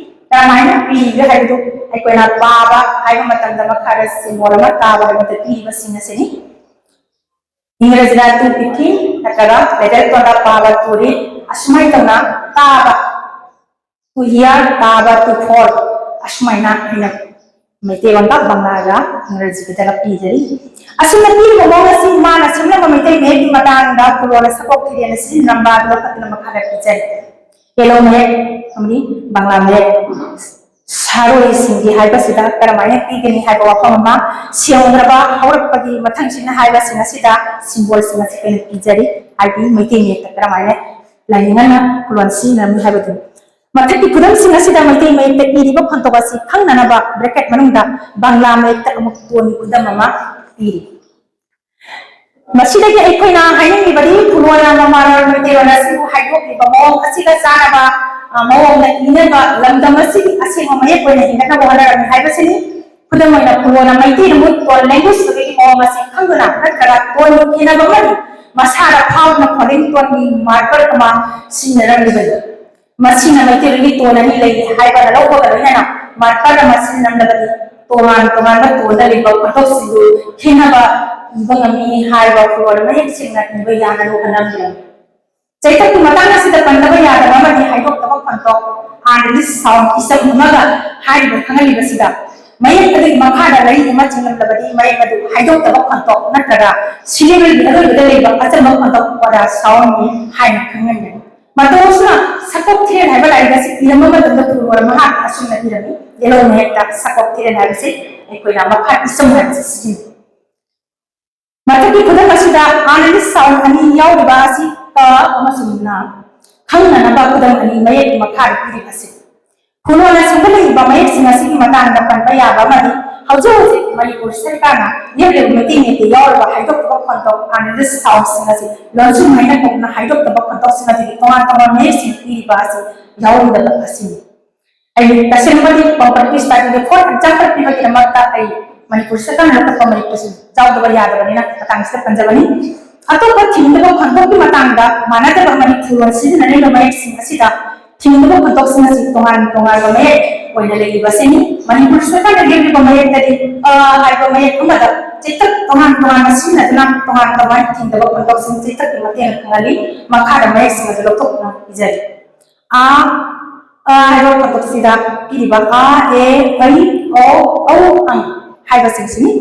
ꯀꯔꯝꯍꯥꯏꯅ ꯄꯤꯔꯤꯒꯦ ꯍꯥꯏꯕꯗꯨ ꯑꯩꯈꯣꯏꯅ ꯄꯥꯕ ꯍꯥꯏꯕ ꯃꯇꯝꯗ ꯃꯈꯥꯗ symbol ꯑꯃ ꯇꯥꯕ ꯍꯥꯏꯕꯗ ꯄꯤꯔꯤꯕꯁꯤꯡ ꯑꯁꯤꯅꯤ꯫ ꯏꯪꯒ꯭ꯔꯦꯖꯤꯗ to begin ꯅꯠꯇ꯭ꯔꯒ letter ꯇꯣꯟꯗ ꯄꯥꯕ to read ꯑꯁꯨꯃꯥꯏꯅ ꯇꯧꯅ ꯇꯥꯕ to hear ꯇꯥꯕ to fall ꯑꯁꯨꯃꯥꯏꯅ ꯑꯩꯅ ꯃꯩꯇꯩꯂꯣꯟꯗ ꯕꯪꯂꯥꯒ ꯏꯪꯒ꯭ꯔꯥꯖꯤꯒꯗꯒ ꯄꯤꯖꯔꯤ꯫ ꯑꯁꯨꯝꯅ ꯄꯤꯔꯤꯕ ꯃꯑꯣꯡ ꯑꯁꯤ ꯃꯥꯅ ꯁꯦꯝꯂꯝꯕ ꯃꯩꯇꯩ ꯃꯌꯦꯛꯀꯤ ꯃꯇꯥꯡꯗ ꯈꯨꯂꯣꯟꯅ ꯁꯛꯄꯣꯛ ꯊꯤꯔꯦꯅ ꯁꯤꯖꯤꯟꯅꯔꯝꯕ ꯑꯗꯨ ꯂꯧꯈꯠꯇꯨꯅ ꯃꯈꯥꯗ ꯄꯤꯖꯔꯤ꯫ ꯌꯦꯂꯣ ꯃꯌꯦꯛ ꯑꯃꯗꯤ ꯕꯪꯂꯥ ꯃꯌꯦꯛ꯫ ꯁꯥꯔꯣꯏꯁꯤꯡꯒꯤ ꯍꯥꯏꯕꯁꯤꯗ ꯀꯔꯝꯍꯥꯏꯅ ꯄꯤꯒꯅꯤ ꯍꯥꯏꯕ ꯋꯥꯐꯝ ꯑꯃ, ꯁꯦꯡꯂꯕ ꯍꯧꯔꯛꯄꯒꯤ ꯃꯊꯪꯁꯤꯅ ꯍꯥꯏꯕꯁꯤꯡ ꯑꯁꯤꯗ ꯁꯤꯝꯕꯣꯜꯁꯤꯡ ꯑꯁꯤ ꯑꯩꯅ ꯄꯤꯖꯔꯤ, ꯍꯥꯏꯗꯤ ꯃꯩꯇꯩ ꯃꯌꯦꯛꯇ ꯀꯔꯝꯍꯥꯏꯅ ꯂꯥꯏꯅꯤꯡ ꯑꯃꯅ ꯈꯨꯂꯣꯟ ꯁꯤꯖꯤꯟꯅꯔꯝꯃꯤ ꯍꯥꯏꯕꯗꯨ꯫ ꯃꯊꯛꯀꯤ ꯈꯨꯗꯝꯁꯤꯡ ꯑꯁꯤꯗ ꯃꯩꯇꯩ ꯃꯌꯦꯛꯇ ꯏꯔꯤꯕ ꯈꯣꯟꯊꯣꯛ ꯑꯁꯤ ꯈꯪꯅꯅꯕ ꯕ꯭ꯔꯦꯀꯦꯠ ꯃꯅꯨꯡꯗ ꯕꯪꯂꯥ ꯃꯌꯦꯛꯇ ꯑꯃꯨꯛ ꯇꯣꯟꯒꯤ ꯈꯨꯗꯝ ꯑꯃ ꯄꯤꯔꯤ꯫ ꯃꯁꯤꯗꯒꯤ ꯑꯩꯈꯣꯏꯅ ꯍꯥꯏꯅꯤꯡꯂꯤꯕꯗꯤ ꯈꯨꯂꯣꯟꯅ ꯃꯃꯥꯂꯣꯟ ꯃꯩꯇꯩꯂꯣꯟ ꯑꯁꯤꯕꯨ ꯍꯥꯏꯗꯣꯛꯂꯤꯕ ꯃꯑꯣꯡ ꯑꯁꯤꯒ ꯆꯥꯟꯅꯕ, ꯑ, ꯃꯑꯣꯡꯗ ꯏꯅꯕ ꯂꯝꯗꯝ ꯑꯁꯤꯒꯤ ꯑꯁꯦꯡꯕ ꯃꯌꯦꯛ ꯑꯣꯏꯅ ꯍꯤꯡꯒꯠꯅꯕ ꯍꯣꯠꯅꯔꯝꯃꯤ ꯍꯥꯏꯕꯁꯤꯅꯤ꯫ ꯈꯨꯗꯝ ꯑꯣꯏꯅ ꯈꯨꯂꯣꯟꯅ ꯃꯩꯇꯩ ꯂꯨꯃꯨꯠ ꯇꯣꯟ ꯂꯦꯡꯒ꯭ꯋꯦꯖꯇꯨꯒꯤ ꯃꯑꯣꯡ ꯑꯁꯤ ꯈꯪꯗꯨꯅ ꯅꯠꯇ꯭ꯔꯒ ꯇꯣꯟꯒꯤ ꯈꯦꯠꯅꯕ ꯑꯃꯗꯤ ꯃꯁꯥꯗ ꯐꯥꯎꯗꯨꯅ ꯐꯣꯔꯦꯟ ꯇꯣꯟꯒꯤ ꯃꯥꯔꯀꯔ ꯑꯃ ꯁꯤꯖꯤꯟꯅꯔꯝꯂꯤꯕꯅꯤ꯫ ꯃꯁꯤꯅ ꯃꯩꯇꯩꯂꯣꯟꯒꯤ ꯇꯣꯟ ꯑꯅꯤ ꯂꯩꯔꯤ ꯍꯥꯏꯕ ꯂꯧꯕꯒ ꯂꯣꯏꯅꯅ ꯃꯥꯔꯀꯔ ꯑꯃ ꯁꯤꯖꯤꯟꯅꯔꯝꯂꯕꯗꯤ ꯇꯣꯉꯥꯟ ꯇꯣꯉꯥꯟꯕ ꯇꯣꯟꯗ ꯂꯩꯕ ꯈꯣꯟꯊꯣꯛꯁꯤꯡꯗꯨ ꯈꯦꯠꯅꯕ ꯏꯕ ꯉꯝꯃꯤ ꯍꯥꯏꯕ ꯈꯨꯂꯣꯟ ꯃꯌꯦꯛ ꯁꯦꯡꯅ ꯏꯕ ꯌꯥꯅꯕ ꯍꯣꯠꯅꯕꯤꯌꯨ꯫ ꯆꯩꯊꯛꯀꯤ ꯃꯇꯥꯡ ꯑꯁꯤꯗ ꯄꯟꯗꯕ ꯌꯥꯗꯕ ꯑꯃꯗꯤ ꯍꯥꯏꯗꯣꯛꯇꯕ ꯈꯣꯟꯊꯣꯛ, ꯑꯥꯔ ꯂꯤꯁ ꯁꯥꯎꯟ ꯏꯆꯝ ꯑꯃꯒ ꯍꯥꯏꯔꯤꯕ ꯈꯪꯍꯜꯂꯤꯕꯁꯤꯗ ꯃꯌꯦꯛ ꯑꯗꯨꯒꯤ ꯃꯈꯥꯗ ꯂꯩꯔꯤ ꯑꯃ ꯆꯤꯡꯂꯝꯂꯕꯗꯤ ꯃꯌꯦꯛ ꯑꯗꯨ ꯍꯥꯏꯗꯣꯛꯇꯕ ꯈꯣꯟꯊꯣꯛ ꯅꯠꯇ꯭ꯔꯒ ꯁꯤꯂꯦꯕꯜꯒꯤ ꯑꯔꯣꯏꯕꯗ ꯂꯩꯕ ꯑꯆꯝꯕ ꯈꯣꯟꯊꯣꯛ ꯑꯣꯔ ꯁꯥꯎꯟꯅꯤ ꯍꯥꯏꯅ ꯈꯪꯍꯟꯒꯅꯤ꯫ ꯃꯇꯧ ꯑꯁꯤꯅ ꯁꯛꯄꯣꯛ ꯊꯤꯔꯦꯟ ꯍꯥꯏꯕ ꯂꯥꯏꯔꯤꯛ ꯑꯁꯤ ꯏꯔꯝꯕ ꯃꯇꯝꯗ ꯄꯨꯔꯨꯔ ꯃꯍꯥꯛꯅ ꯑꯁꯨꯝꯅ ꯏꯔꯝꯃꯤ꯫ ꯌꯦꯂꯧ ꯃꯌꯦꯛꯇ ꯁꯛꯄꯣꯛ ꯊꯤꯔꯦꯟ ꯍꯥꯏꯕꯁꯤ ꯑꯩꯈꯣꯏꯅ ꯃꯈꯥ ꯏꯆꯝ ꯍꯥꯏꯕꯁꯤ ꯁꯤꯖꯤꯟꯅꯩ꯫ ꯃꯊꯛꯀꯤ ꯈꯨꯗꯝ ꯑꯁꯤꯗ ꯑꯥꯔ ꯁꯥꯎꯟ ꯑꯅꯤ ꯌꯥꯎꯔꯤꯕ ꯑꯁꯤ ꯀ ꯑꯃꯁꯨꯡ ꯅ꯫ ꯈꯪꯅꯅꯕ ꯈꯨꯗꯝ ꯑꯅꯤ ꯃꯌꯦꯛ ꯃꯈꯥꯗ ꯄꯤꯔꯤꯕ ꯑꯁꯤ꯫ ꯈꯨꯂꯣꯟꯅ ꯁꯦꯝꯒꯠꯂꯛꯂꯤꯕ ꯃꯌꯦꯛꯁꯤꯡ ꯑꯁꯤꯒꯤ ꯃꯇꯥꯡꯗ ꯄꯟꯕ ꯌꯥꯕ ꯑꯃꯗꯤ ꯍꯧꯖꯤꯛ ꯍꯧꯖꯤꯛ ꯃꯅꯤꯄꯨꯔ ꯁꯔꯀꯥꯔꯅ ꯂꯦꯞꯂꯤꯕ ꯃꯩꯇꯩ ꯃꯌꯦꯛꯇ ꯌꯥꯎꯔꯤꯕ ꯍꯥꯏꯗꯣꯛꯇꯕ ꯈꯣꯟꯊꯣꯛ ꯑꯥꯔ ꯁꯥꯎꯟꯁꯤꯡ ꯑꯁꯤ ꯂꯣꯟꯁꯨꯝ ꯍꯥꯏꯅ ꯀꯧꯗꯨꯅ ꯍꯥꯏꯗꯣꯛꯇꯕ ꯈꯣꯟꯊꯣꯛꯁꯤꯡ ꯑꯁꯤꯒꯤ ꯇꯣꯉꯥꯟ ꯇꯣꯉꯥꯟꯕ ꯃꯌꯦꯛꯁꯤꯡ ꯄꯤꯔꯤꯕ ꯑꯁꯤ ꯌꯥꯎꯔꯝꯗꯕ ꯑꯁꯤꯅꯤ꯫ ꯑꯩ ꯇꯁꯦꯡꯕꯗꯤ ꯄ꯭ꯔꯣꯄꯔꯇꯤ ꯁ꯭ꯇꯗꯤꯗ ꯐꯣꯔ ꯑꯦꯛꯖꯥꯝꯄꯜ ꯄꯤꯕꯒꯤꯗꯃꯛꯇ ꯑꯩ ꯃꯅꯤꯄꯨꯔ ꯁꯔꯀꯥꯔꯅ ꯂꯧꯈꯠꯄ ꯃꯌꯦꯛꯇꯨꯁꯨ ꯌꯥꯎꯗꯕ ꯌꯥꯗꯕꯅꯤꯅ ꯃꯇꯥꯡꯁꯤꯗ ꯄꯟꯖꯕꯅꯤ꯫ ꯑꯇꯣꯞꯄ ꯊꯤꯡꯗꯕ ꯈꯣꯟꯊꯣꯛꯀꯤ ꯃꯇꯥꯡꯗ ꯃꯥꯟꯅꯗꯕ ꯃꯅꯤꯄꯨꯔ ꯂꯣꯟ ꯁꯤꯖꯤꯟꯅꯔꯤꯕ ꯃꯌꯦꯛꯁꯤꯡ ꯑꯁꯤꯗ ꯊꯤꯡꯗꯕ ꯈꯣꯟꯊꯣꯛꯁꯤꯡ ꯑꯁꯤ ꯇꯣꯉꯥꯟ ꯇꯣꯉꯥꯟꯕ ꯃꯌꯦꯛ ꯑꯣꯏꯅ ꯂꯩꯔꯤꯕ ꯑꯁꯤꯅꯤ꯫ ꯃꯅꯤꯄꯨꯔ ꯁꯔꯀꯥꯔꯅ ꯂꯦꯞꯂꯤꯕ ꯃꯌꯦꯛꯇꯗꯤ ꯑ ꯍꯥꯏꯕ ꯃꯌꯦꯛ ꯑꯃꯗ ꯆꯩꯊꯛ ꯇꯣꯉꯥꯟ ꯇꯣꯉꯥꯟꯅ ꯁꯤꯖꯤꯟꯅꯗꯨꯅ ꯇꯣꯉꯥꯟ ꯇꯣꯉꯥꯟ ꯊꯤꯡꯗꯕ ꯈꯣꯟꯊꯣꯛꯁꯤꯡ ꯆꯩꯊꯛꯀꯤ ꯃꯇꯦꯡꯅ ꯈꯪꯍꯜꯂꯤ꯫ ꯃꯈꯥꯗ ꯃꯌꯦꯛꯁꯤꯡ ꯑꯗꯨ ꯂꯧꯊꯣꯛꯇꯨꯅ ꯄꯤꯖꯔꯤ꯫ ꯑ, ꯑ ꯍꯥꯏꯕ ꯈꯣꯟꯊꯣꯛꯁꯤꯗ ꯄꯤꯔꯤꯕ ꯑ, ꯑꯦ, ꯑꯩ, ꯑꯧ, ꯑꯧ, ꯑꯪ ꯍꯥꯏꯕꯁꯤꯡꯁꯤꯅꯤ꯫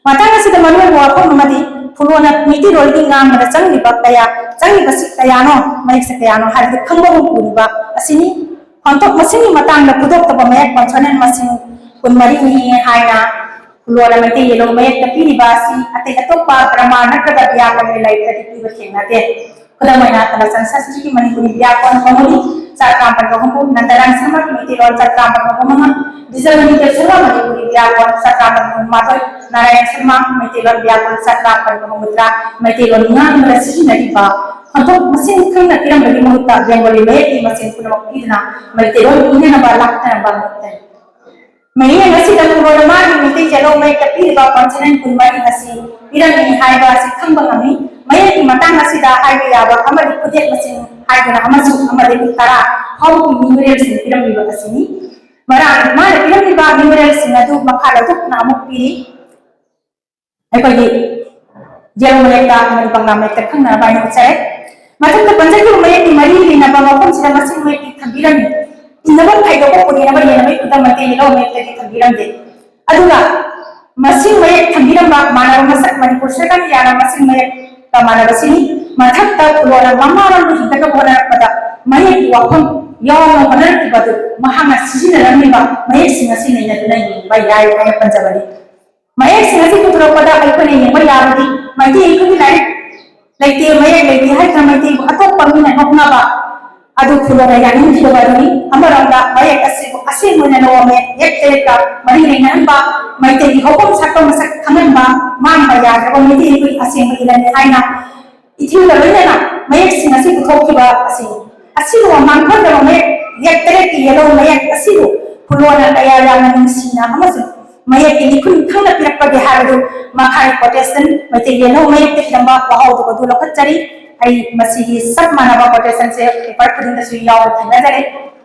ꯃꯇꯥꯡ ꯑꯁꯤꯗ ꯃꯔꯨꯑꯣꯏꯕ ꯋꯥꯐꯝ ꯑꯃꯗꯤ ꯐꯨꯂꯣꯅ ꯃꯩꯇꯩꯂꯣꯟꯒꯤ ꯉꯥꯡꯕꯗ ꯆꯪꯂꯤꯕ ꯀꯌꯥ, ꯆꯪꯂꯤꯕꯁꯤ ꯀꯌꯥꯅꯣ, ꯃꯌꯦꯛꯁꯦ ꯀꯌꯥꯅꯣ ꯍꯥꯏꯕꯗꯨ ꯈꯪꯕ ꯑꯃ ꯄꯨꯔꯤꯕ ꯑꯁꯤꯅꯤ꯫ ꯈꯣꯟꯊꯣꯛ ꯃꯁꯤꯡꯒꯤ ꯃꯇꯥꯡꯗ ꯈꯨꯗꯣꯛꯇꯕ ꯃꯌꯦꯛ consonant ꯃꯁꯤꯡ ꯀꯨꯟꯃꯔꯤꯅꯤ ꯍꯥꯏꯅ ꯐꯨꯂꯣꯅ ꯃꯩꯇꯩ ꯌꯦꯜꯍꯧ ꯃꯌꯦꯛꯇ ꯄꯤꯔꯤꯕ ꯑꯁꯤ ꯑꯇꯩ ꯑꯇꯣꯞꯄ grammar ꯅꯠꯇ꯭ꯔꯒ ꯕ꯭ꯌꯥꯀꯔꯟꯒꯤ ꯂꯥꯏꯔꯤꯛꯇꯗꯤ ꯄꯤꯕ ꯊꯦꯡꯅꯗꯦ꯫ ꯈꯨꯗꯝ ꯑꯣꯏꯅ, ꯀꯂꯆꯟ ꯁꯪꯁꯀ꯭ꯔꯤꯠꯀꯤ ꯃꯅꯤꯄꯨꯔꯤ ꯕ꯭ꯌꯥꯀꯔꯟ ꯀꯧꯕꯅꯤ, ꯆꯥꯇ꯭ꯔꯥꯃꯥꯄꯟꯒ ꯍꯨꯝꯐꯨ, ꯅꯟꯗꯂꯥꯜ ꯁꯔꯃꯒꯤ ꯃꯩꯇꯩꯂꯣꯟ ꯆꯥꯇ꯭ꯔꯥꯃꯥꯄꯟꯒ ꯍꯨꯝꯐꯨ ꯃꯉꯥ, ꯕꯤꯖꯌꯂꯛꯁꯃꯤ ꯁꯔꯃ ꯃꯅꯤꯄꯨꯔꯤ ꯕ꯭ꯌꯥꯀꯔꯟ ꯆꯥꯇ꯭ꯔꯥꯃꯥꯄꯟꯒ ꯍꯨꯝꯐꯨ ꯃꯥꯊꯣꯏ, ꯅꯥꯔꯥꯌꯟ ꯁꯔꯃ ꯃꯩꯇꯩꯂꯣꯟ ꯕ꯭ꯌꯥꯀꯔꯟ ꯆꯥꯇ꯭ꯔꯥꯃꯥꯄꯟꯒ ꯍꯨꯝꯐꯨ ꯇꯔꯥ, ꯃꯩꯇꯩꯂꯣꯟ ꯉꯥꯡꯕꯗ ꯁꯤꯖꯤꯟꯅꯔꯤꯕ ꯈꯣꯟꯊꯣꯛ ꯃꯁꯤꯡ ꯈꯪꯅ ꯄꯤꯔꯝꯕꯒꯤ ꯃꯍꯨꯠꯇ ꯕꯦꯡꯒꯣꯂꯤ ꯃꯌꯦꯛꯀꯤ ꯃꯁꯤꯡ ꯄꯨꯝꯅꯃꯛ ꯄꯤꯗꯨꯅ ꯃꯩꯇꯩꯂꯣꯟ ꯏꯅꯅꯕ ꯂꯥꯛꯅꯔꯝꯕ ꯃꯇꯝ꯫ ꯃꯌꯦꯛ ꯑꯁꯤꯗ ꯈꯨꯗꯣꯜ ꯃꯥꯒꯤ ꯃꯩꯇꯩ ꯌꯦꯜꯍꯧ ꯃꯌꯦꯛꯇ ꯄꯤꯔꯤꯕ consonant ꯀꯨꯟꯃꯔꯤ ꯑꯁꯤ ꯄꯤꯔꯝꯃꯤ ꯍꯥꯏꯕ ꯑꯁꯤ ꯈꯪꯕ ꯉꯝꯃꯤ꯫ ꯃꯌꯦꯛꯀꯤ ꯃꯇꯥꯡ ꯑꯁꯤꯗ ꯍꯥꯏꯕ ꯌꯥꯕ ꯑꯃꯗꯤ ꯈꯨꯗꯦꯛ ꯃꯁꯤꯡ ꯍꯥꯏꯗꯨꯅ ꯑꯃꯁꯨꯡ ꯑꯃꯗꯒꯤ ꯇꯔꯥ ꯐꯥꯎꯕꯒꯤ numeralꯁꯤꯡ ꯄꯤꯔꯝꯂꯤꯕ ꯑꯁꯤꯅꯤ꯫ ꯃꯔꯥꯡ ꯃꯥꯅ ꯄꯤꯔꯝꯂꯤꯕ numeralꯁꯤꯡ ꯑꯗꯨ ꯃꯈꯥ ꯂꯧꯊꯣꯛꯇꯨꯅ ꯑꯃꯨꯛ ꯄꯤꯔꯤ꯫ ꯑꯩꯈꯣꯏꯒꯤ ꯌꯦꯜꯍꯧ ꯃꯌꯦꯛꯇ ꯑꯃꯗꯤ ꯕꯪꯂꯥ ꯃꯌꯦꯛꯇ ꯈꯪꯅꯅꯕ ꯍꯥꯏꯅ ꯎꯠꯆꯔꯦ꯫ ꯃꯊꯛꯇ ꯄꯟꯖꯈꯤꯕ ꯃꯌꯦꯛꯀꯤ ꯃꯔꯤ ꯂꯩꯅꯕ ꯃꯐꯝꯁꯤꯗ ꯃꯁꯤꯡ ꯃꯌꯦꯛꯇꯤ ꯊꯝꯕꯤꯔꯝꯃꯤ꯫ ꯏꯅꯕ ꯈꯥꯏꯗꯣꯛꯄ ꯄꯨꯔꯤꯅꯕ ꯌꯦꯟꯅꯕꯒꯤ ꯈꯨꯗꯝ ꯃꯩꯇꯩ ꯌꯦꯜꯍꯧ ꯃꯌꯦꯛꯇꯗꯤ ꯊꯝꯕꯤꯔꯝꯗꯦ꯫ ꯑꯗꯨꯒ ꯃꯁꯤꯡ ꯃꯌꯦꯛ ꯊꯝꯕꯤꯔꯝꯕ ꯃꯥꯟꯅꯕ ꯃꯁꯛ ꯃꯅꯤꯄꯨꯔ ꯁꯔꯀꯥꯔꯅ ꯌꯥꯅꯕ ꯃꯁꯤꯡ ꯃꯌꯦꯛꯀ ꯃꯥꯟꯅꯕꯁꯤꯅꯤ꯫ ꯃꯊꯛꯇ ꯈꯨꯂꯣꯅ ꯃꯃꯥꯔꯣꯟꯕꯨ ꯍꯤꯡꯒꯠꯅꯕ ꯍꯣꯠꯅꯔꯛꯄꯗ ꯃꯌꯦꯛꯀꯤ ꯋꯥꯐꯝ ꯌꯥꯎꯅ ꯍꯣꯠꯅꯔꯛꯈꯤꯕ ꯑꯗꯨ ꯃꯍꯥꯛꯅ ꯁꯤꯖꯤꯟꯅꯔꯝꯂꯤꯕ ꯃꯌꯦꯛꯁꯤꯡ ꯑꯁꯤ ꯅꯩꯅꯗꯨꯅ ꯌꯦꯡꯕ ꯌꯥꯏ ꯍꯥꯏꯅ ꯄꯟꯖꯕꯅꯤ꯫ ꯃꯌꯦꯛꯁꯤꯡ ꯑꯁꯤ ꯄꯨꯊꯣꯔꯛꯄꯗ ꯑꯩꯈꯣꯏꯅ ꯌꯦꯡꯕ ꯌꯥꯕꯗꯤ ꯃꯩꯇꯩ ꯑꯩꯈꯣꯏꯒꯤ ꯂꯥꯏꯔꯤꯛ ꯂꯩꯇꯦ, ꯃꯌꯦꯛ ꯂꯩꯇꯦ ꯍꯥꯏꯗꯨꯅ ꯃꯩꯇꯩꯕꯨ ꯑꯇꯣꯞꯄ ꯃꯤꯅ ꯅꯣꯛꯅꯕ ꯑꯗꯨ ꯈꯨꯂꯣꯅ ꯌꯥꯅꯤꯡꯈꯤꯗꯕ ꯑꯗꯨꯅꯤ꯫ ꯑꯃꯔꯣꯝꯗ ꯃꯌꯦꯛ ꯑꯁꯤꯕꯨ ꯑꯁꯦꯡꯕ ꯑꯣꯏꯅ ꯂꯧꯔꯝꯃꯦ, ꯌꯦꯛ ꯇꯔꯦꯠꯀ ꯃꯔꯤ ꯂꯩꯅꯍꯟꯕ, ꯃꯩꯇꯩꯒꯤ ꯍꯧꯐꯝ ꯁꯛꯐꯝ ꯃꯁꯛ ꯈꯪꯍꯟꯕ, ꯃꯥꯡꯕ ꯌꯥꯗ꯭ꯔꯕ ꯃꯩꯇꯩ ꯑꯩꯈꯣꯏꯒꯤ ꯑꯁꯦꯡꯕ ꯏꯔꯟꯅꯤ ꯍꯥꯏꯅ ꯏꯊꯤꯜꯒ ꯂꯣꯏꯅꯅ ꯃꯌꯦꯛꯁꯤꯡ ꯑꯁꯤ ꯄꯨꯊꯣꯛꯈꯤꯕ ꯑꯁꯤꯅꯤ꯫ ꯑꯁꯤꯕꯨ ꯃꯥꯡꯐꯗ꯭ꯔꯕ ꯃꯌꯦꯛ, ꯌꯦꯛ ꯇꯔꯦꯠꯀꯤ ꯌꯦꯜꯍꯧ ꯃꯌꯦꯛ ꯑꯁꯤꯕꯨ ꯈꯨꯂꯣꯅ ꯀꯌꯥ ꯌꯥꯝꯅ ꯅꯨꯡꯁꯤꯅ ꯑꯃꯁꯨꯡ ꯃꯌꯦꯛꯀꯤ ꯂꯤꯈꯨꯟ ꯈꯪꯅ ꯄꯤꯔꯛꯄꯒꯦ ꯍꯥꯏꯕꯗꯨ ꯃꯈꯥꯒꯤ quotation ꯃꯩꯇꯩ ꯌꯦꯜꯍꯧ ꯃꯌꯦꯛꯇ ꯏꯔꯝꯕ ꯋꯥꯍꯧꯗꯣꯛ ꯑꯗꯨ ꯂꯧꯈꯠꯆꯔꯤ꯫ ꯑꯩ ꯃꯁꯤꯒꯤ ꯆꯞ ꯃꯥꯟꯅꯕ quotationꯁꯦ paper ꯈꯨꯗꯤꯡꯗꯁꯨ ꯌꯥꯎꯕ ꯊꯦꯡꯅꯖꯔꯦ꯫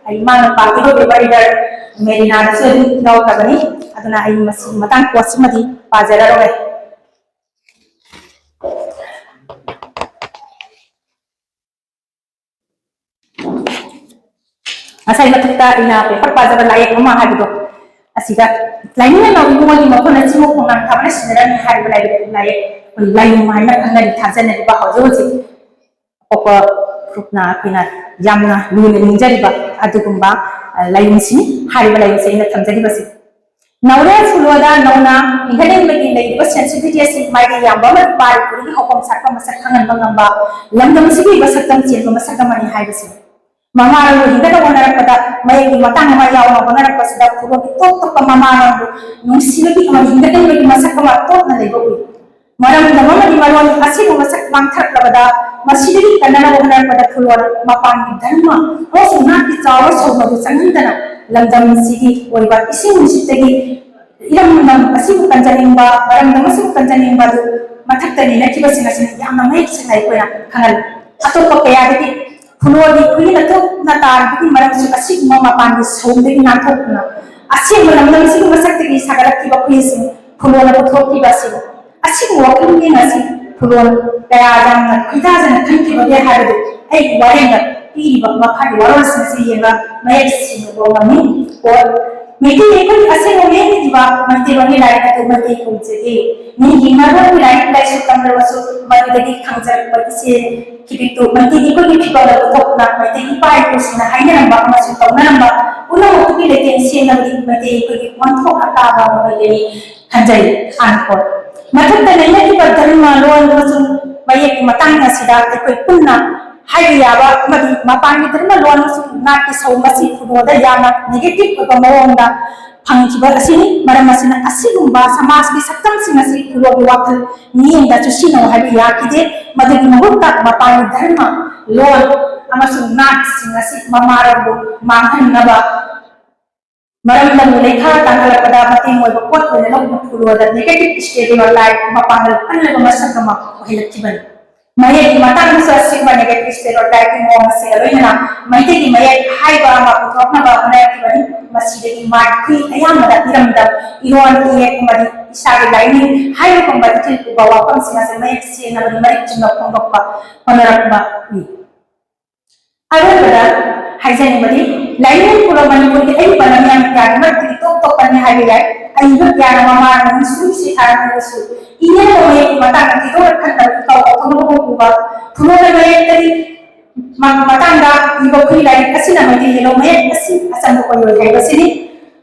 ꯑꯩ ꯃꯥꯅ ꯄꯥꯝꯂꯤꯕ paper reader ꯃꯦꯔꯤꯅꯥꯗꯁꯨ ꯑꯗꯨꯝ ꯌꯥꯎꯈ꯭ꯔꯕꯅꯤ꯫ ꯑꯗꯨꯅ ꯑꯩ ꯃꯁꯤꯒꯤ ꯃꯇꯥꯡ quoteꯁꯤꯃꯗꯤ ꯄꯥꯖꯔꯔꯣꯏ꯫ ꯉꯁꯥꯏ ꯃꯊꯛꯇ ꯑꯩꯅ paper ꯄꯥꯖꯕ ꯂꯥꯏꯌꯦꯛ ꯑꯃ ꯍꯥꯏꯕꯗꯣ, ꯑꯁꯤꯗ ꯂꯥꯏꯅꯤꯡ ꯂꯩꯕ ꯏꯕꯨꯡꯉꯣꯒꯤ ꯃꯐꯝꯗ ꯆꯤꯡꯉꯨ ꯈꯣꯡꯅꯥꯡ ꯊꯥꯕꯅ ꯁꯤꯟꯅꯔꯝꯃꯤ ꯍꯥꯏꯔꯤꯕ ꯂꯥꯏꯔꯤꯛ, ꯂꯥꯏꯌꯦꯛ, ꯑꯩꯈꯣꯏ ꯂꯥꯏꯅꯤꯡ ꯍꯥꯏꯅ ꯈꯪꯅꯔꯤ ꯊꯥꯖꯅꯔꯤꯕ ꯍꯧꯖꯤꯛ ꯍꯧꯖꯤꯛ ꯑꯇꯣꯞꯄ ꯐꯨꯔꯨꯞꯅ ꯑꯩꯈꯣꯏꯅ ꯌꯥꯝꯅ ꯂꯨꯅ ꯅꯤꯡꯖꯔꯤꯕ ꯑꯗꯨꯒꯨꯝꯕ, ꯑ, ꯂꯥꯏꯅꯤꯡꯁꯤꯅꯤ꯫ ꯍꯥꯏꯔꯤꯕ ꯂꯥꯏꯅꯤꯡꯁꯦ ꯑꯩꯅ ꯊꯝꯖꯔꯤꯕꯁꯤ ꯅꯧꯔꯦꯜ ꯐꯨꯂꯣꯗ ꯅꯧꯅ ꯏꯟꯈꯠꯂꯛꯂꯤꯕꯒꯤ ꯂꯩꯔꯤꯕ sensitivity ꯑꯁꯤ ꯃꯥꯏꯀꯩ ꯌꯥꯝꯕ ꯑꯃ ꯄꯥꯔꯤ ꯄꯨꯔꯤꯒꯤ ꯍꯧꯐꯝ ꯁꯥꯠꯄ ꯃꯁꯛ ꯈꯪꯍꯟꯕ ꯉꯝꯕ ꯂꯝꯗꯝ ꯑꯁꯤꯒꯤ ꯑꯣꯏꯕ ꯁꯛꯇꯝ ꯆꯦꯟꯕ ꯃꯁꯛ ꯑꯃꯅꯤ ꯍꯥꯏꯕꯁꯤꯅꯤ꯫ ꯃꯃꯥ ꯂꯣꯟꯕꯨ ꯍꯤꯡꯒꯠꯅꯕ ꯍꯣꯠꯅꯔꯛꯄꯗ ꯃꯌꯦꯛꯀꯤ ꯃꯇꯥꯡ ꯑꯃ ꯌꯥꯎꯅ ꯍꯣꯠꯅꯔꯛꯄꯁꯤꯗ ꯈꯨꯗꯣꯡꯒꯤ ꯇꯣꯞ ꯇꯣꯞꯄ ꯃꯃꯥ ꯂꯣꯟꯕꯨ ꯅꯨꯡꯁꯤꯕꯒꯤ ꯑꯃꯗꯤ ꯍꯤꯡꯒꯠꯅꯕꯒꯤ ꯃꯁꯛ ꯑꯃ ꯇꯣꯞꯅ ꯂꯩꯕ ꯎꯏ꯫ ꯃꯔꯝꯗꯝ ꯑꯃꯗꯤ ꯃꯔꯣꯟ ꯑꯁꯤꯕꯨ ꯃꯁꯛ ꯃꯥꯡꯊꯔꯛꯂꯕꯗ ꯃꯁꯤꯗꯒꯤ ꯀꯟꯅꯅꯕ ꯍꯣꯠꯅꯔꯛꯄꯗ ꯈꯨꯂꯣꯟ ꯃꯄꯥꯟꯒꯤ ꯙꯔꯃ ꯑꯃꯁꯨꯡ ꯅꯥꯠꯀꯤ ꯆꯥꯎꯕ ꯁꯧꯕꯗꯨ ꯆꯪꯍꯟꯗꯅ ꯂꯝꯗꯝ ꯑꯁꯤꯒꯤ ꯑꯣꯏꯕ ꯏꯁꯤꯡ ꯅꯨꯡꯁꯤꯠꯇꯒꯤ ꯏꯔꯝꯗꯝ ꯑꯁꯤꯕꯨ ꯀꯟꯖꯅꯤꯡꯕ, ꯃꯔꯝꯗꯝ ꯑꯁꯤꯕꯨ ꯀꯟꯖꯅꯤꯡꯕ ꯑꯗꯨ ꯃꯊꯛꯇ ꯅꯩꯅꯈꯤꯕꯁꯤꯡ ꯑꯁꯤꯅ ꯌꯥꯝꯅ ꯃꯌꯦꯛ ꯁꯦꯡꯅ ꯑꯩꯈꯣꯏꯅ ꯈꯪꯍꯜꯂꯤ꯫ ꯑꯇꯣꯞꯄ ꯀꯌꯥꯗꯒꯤ ꯈꯨꯂꯣꯟꯒꯤ ꯈꯨꯏꯅ ꯊꯣꯛꯅ ꯇꯥꯔꯤꯕꯒꯤ ꯃꯔꯝꯁꯨ ꯑꯁꯤꯒꯨꯝꯕ ꯃꯄꯥꯟꯒꯤ ꯁꯧꯗꯒꯤ ꯅꯥꯟꯊꯣꯛꯇꯨꯅ ꯑꯁꯦꯡꯕ ꯂꯝꯗꯝ ꯑꯁꯤꯒꯤ ꯃꯁꯛꯇꯒꯤ ꯁꯥꯒꯠꯂꯛꯈꯤꯕ ꯈꯨꯏꯁꯤꯡ ꯈꯨꯂꯣꯟꯅ ꯄꯨꯊꯣꯛꯈꯤꯕ ꯑꯁꯤꯕꯨ ꯑꯁꯤꯒꯨꯝꯕ ꯋꯥꯈꯜꯂꯣꯟ ꯑꯁꯤ ꯈꯨꯂꯣꯟ ꯀꯌꯥ ꯌꯥꯝꯅ ꯈꯣꯏꯗꯥꯖꯅ ꯈꯟꯈꯤꯕꯒꯦ ꯍꯥꯏꯕꯗꯨ ꯑꯩꯒꯤ ꯋꯥꯔꯦꯡꯗ ꯄꯤꯔꯤꯕ ꯃꯈꯥꯒꯤ ꯋꯥꯔꯣꯜꯁꯤꯡ ꯑꯁꯤ ꯌꯦꯡꯂꯒ ꯃꯌꯦꯛ ꯁꯦꯡꯅ ꯎꯕ ꯉꯝꯃꯤ꯫ ꯀꯣꯠ, ꯃꯩꯇꯩ ꯑꯩꯈꯣꯏꯒꯤ ꯑꯁꯦꯡꯕ ꯃꯌꯦꯛ ꯏꯕ ꯃꯩꯇꯩꯂꯣꯟꯒꯤ ꯂꯥꯏꯔꯤꯛ ꯑꯗꯨ ꯃꯩꯇꯩ ꯀꯧꯖꯒꯦ꯫ ꯃꯤꯒꯤ ꯃꯔꯣꯟꯒꯤ ꯂꯥꯏꯔꯤꯛ ꯂꯥꯏꯁꯨ ꯇꯝꯂꯕꯁꯨ ꯃꯗꯨꯗꯒꯤ ꯈꯪꯖꯔꯛꯄ ꯏꯆꯦ ꯈꯤꯕꯤꯛꯇꯨ ꯃꯩꯇꯩ ꯑꯩꯈꯣꯏꯒꯤ ꯐꯤꯕꯝꯗ ꯄꯨꯊꯣꯛꯇꯨꯅ ꯃꯩꯇꯩ ꯏꯄꯥ ꯏꯄꯨꯁꯤꯡꯅ ꯍꯥꯏꯅꯔꯝꯕ ꯑꯃꯁꯨꯡ ꯇꯧꯅꯔꯝꯕ ꯄꯨꯝꯅꯃꯛꯇꯨꯒꯤ ꯂꯩꯇꯦꯡ ꯁꯦꯡꯅꯕꯗꯤ ꯃꯩꯇꯩ ꯑꯩꯈꯣꯏꯒꯤ ꯋꯥꯟꯊꯣꯛ ꯑꯇꯥꯕ ꯑꯃ ꯑꯣꯏꯒꯅꯤ ꯈꯟꯖꯩ꯫ Unquote꯫ ꯃꯊꯛꯇ ꯅꯩꯅꯈꯤꯕ ꯙꯔꯃ, ꯂꯣꯟ ꯑꯃꯁꯨꯡ ꯃꯌꯦꯛꯀꯤ ꯃꯇꯥꯡ ꯑꯁꯤꯗ ꯑꯩꯈꯣꯏ ꯄꯨꯟꯅ ꯍꯥꯏꯕ ꯌꯥꯕ ꯑꯃꯗꯤ ꯃꯄꯥꯟꯒꯤ ꯙꯔꯃ, ꯂꯣꯟ ꯑꯃꯁꯨꯡ ꯅꯥꯠꯀꯤ ꯁꯧ ꯑꯁꯤ ꯈꯨꯗꯣꯡꯗ ꯌꯥꯝꯅ negative ꯑꯣꯏꯕ ꯃꯑꯣꯡꯗ ꯐꯪꯈꯤꯕ ꯑꯁꯤꯅꯤ꯫ ꯃꯔꯝ ꯑꯁꯤꯅ ꯑꯁꯤꯒꯨꯝꯕ ꯁꯃꯥꯖꯀꯤ ꯁꯛꯇꯝꯁꯤꯡ ꯑꯁꯤ ꯈꯨꯗꯣꯡꯒꯤ ꯋꯥꯈꯜ ꯃꯤꯠꯌꯦꯡꯗ ꯆꯨꯁꯤꯟꯅꯧ ꯍꯥꯏꯕ ꯌꯥꯈꯤꯗꯦ꯫ ꯃꯗꯨꯒꯤ ꯃꯍꯨꯠꯇ ꯃꯄꯥꯟꯒꯤ ꯙꯔꯃ, ꯂꯣꯟ ꯑꯃꯁꯨꯡ ꯅꯥꯠꯁꯤꯡ ꯑꯁꯤ ꯃꯃꯥꯔꯣꯝꯕꯨ ꯃꯥꯡꯍꯟꯅꯕ ꯃꯔꯝꯗꯝꯕꯨ ꯂꯩꯈꯥ ꯇꯥꯡꯈꯠꯂꯛꯄꯗ ꯃꯇꯦꯡ ꯑꯣꯏꯕ ꯄꯣꯠ ꯑꯣꯏꯅ ꯂꯧꯗꯨꯅ ꯈꯨꯂꯣꯗ negative stereotype ꯃꯄꯥꯡꯒꯜ ꯀꯜꯂꯕ ꯃꯁꯛ ꯑꯃ ꯑꯣꯏꯍꯜꯂꯛꯈꯤꯕꯅꯤ꯫ ꯃꯌꯦꯛꯀꯤ ꯃꯇꯥꯡꯗꯁꯨ ꯑꯁꯤꯒꯨꯝꯕ negative stereotype ꯀꯤ ꯃꯑꯣꯡ ꯑꯁꯤꯒ ꯂꯣꯏꯅꯅ ꯃꯩꯇꯩꯒꯤ ꯃꯌꯦꯛ ꯍꯥꯏꯕ ꯑꯃ ꯄꯨꯊꯣꯛꯅꯕ ꯍꯣꯠꯅꯔꯛꯈꯤꯕꯅꯤ꯫ ꯃꯁꯤꯗꯒꯤ ꯃꯥꯏꯈꯨꯏ ꯑꯌꯥꯝꯕꯅ ꯏꯔꯝꯗꯝ, ꯏꯔꯣꯟ ꯏꯌꯦꯛ ꯑꯃꯗꯤ ꯏꯁꯥꯒꯤ ꯂꯥꯏꯅꯤꯡ ꯍꯥꯏꯕꯒꯨꯝꯕ ꯏꯊꯤꯜ ꯄꯨꯕ ꯋꯥꯐꯝꯁꯤꯡ ꯑꯁꯤ ꯃꯌꯦꯛ ꯁꯦꯡꯅ ꯑꯃꯗꯤ ꯃꯔꯤꯛ ꯆꯨꯝꯅ ꯐꯣꯡꯗꯣꯛꯄ ꯍꯣꯠꯅꯔꯛꯄ ꯎꯏ꯫ ꯑꯔꯣꯏꯕꯗ ꯍꯥꯏꯖꯅꯤꯡꯕꯗꯤ, ꯂꯥꯏꯅꯤꯡ ꯈꯨꯂꯣ ꯃꯅꯤꯄꯨꯔꯒꯤ ꯑꯏꯕ ꯂꯝꯌꯥꯟ ꯀꯌꯥꯒꯤ ꯃꯔꯛꯇ ꯏꯇꯣꯞ ꯇꯣꯞꯄꯅꯤ ꯍꯥꯏꯕ ꯌꯥꯏ꯫ ꯑꯏꯕ ꯀꯌꯥꯅ ꯃꯃꯥ ꯅꯨꯡꯁꯤ ꯁꯤꯊꯥꯔꯝꯂꯕꯁꯨ, ꯏꯅꯦꯝꯕ ꯃꯌꯦꯛꯀꯤ ꯃꯇꯥꯡꯗ ꯊꯤꯗꯣꯔꯛ ꯈꯟꯗꯕ ꯐꯥꯎꯕ ꯈꯪꯍꯧꯕ ꯎꯕ ꯈꯨꯂꯣꯒꯤ ꯃꯌꯦꯛꯇꯗꯤ ꯃ-, ꯃꯇꯥꯡꯗ ꯏꯕ ꯈꯨꯠꯏ ꯂꯥꯏꯔꯤꯛ ꯑꯁꯤꯅ ꯃꯩꯇꯩ ꯌꯦꯜꯍꯧ ꯃꯌꯦꯛ ꯑꯁꯤ ꯑꯆꯝꯕ ꯑꯣꯏꯔꯣꯏ ꯍꯥꯏꯕꯁꯤꯅꯤ꯫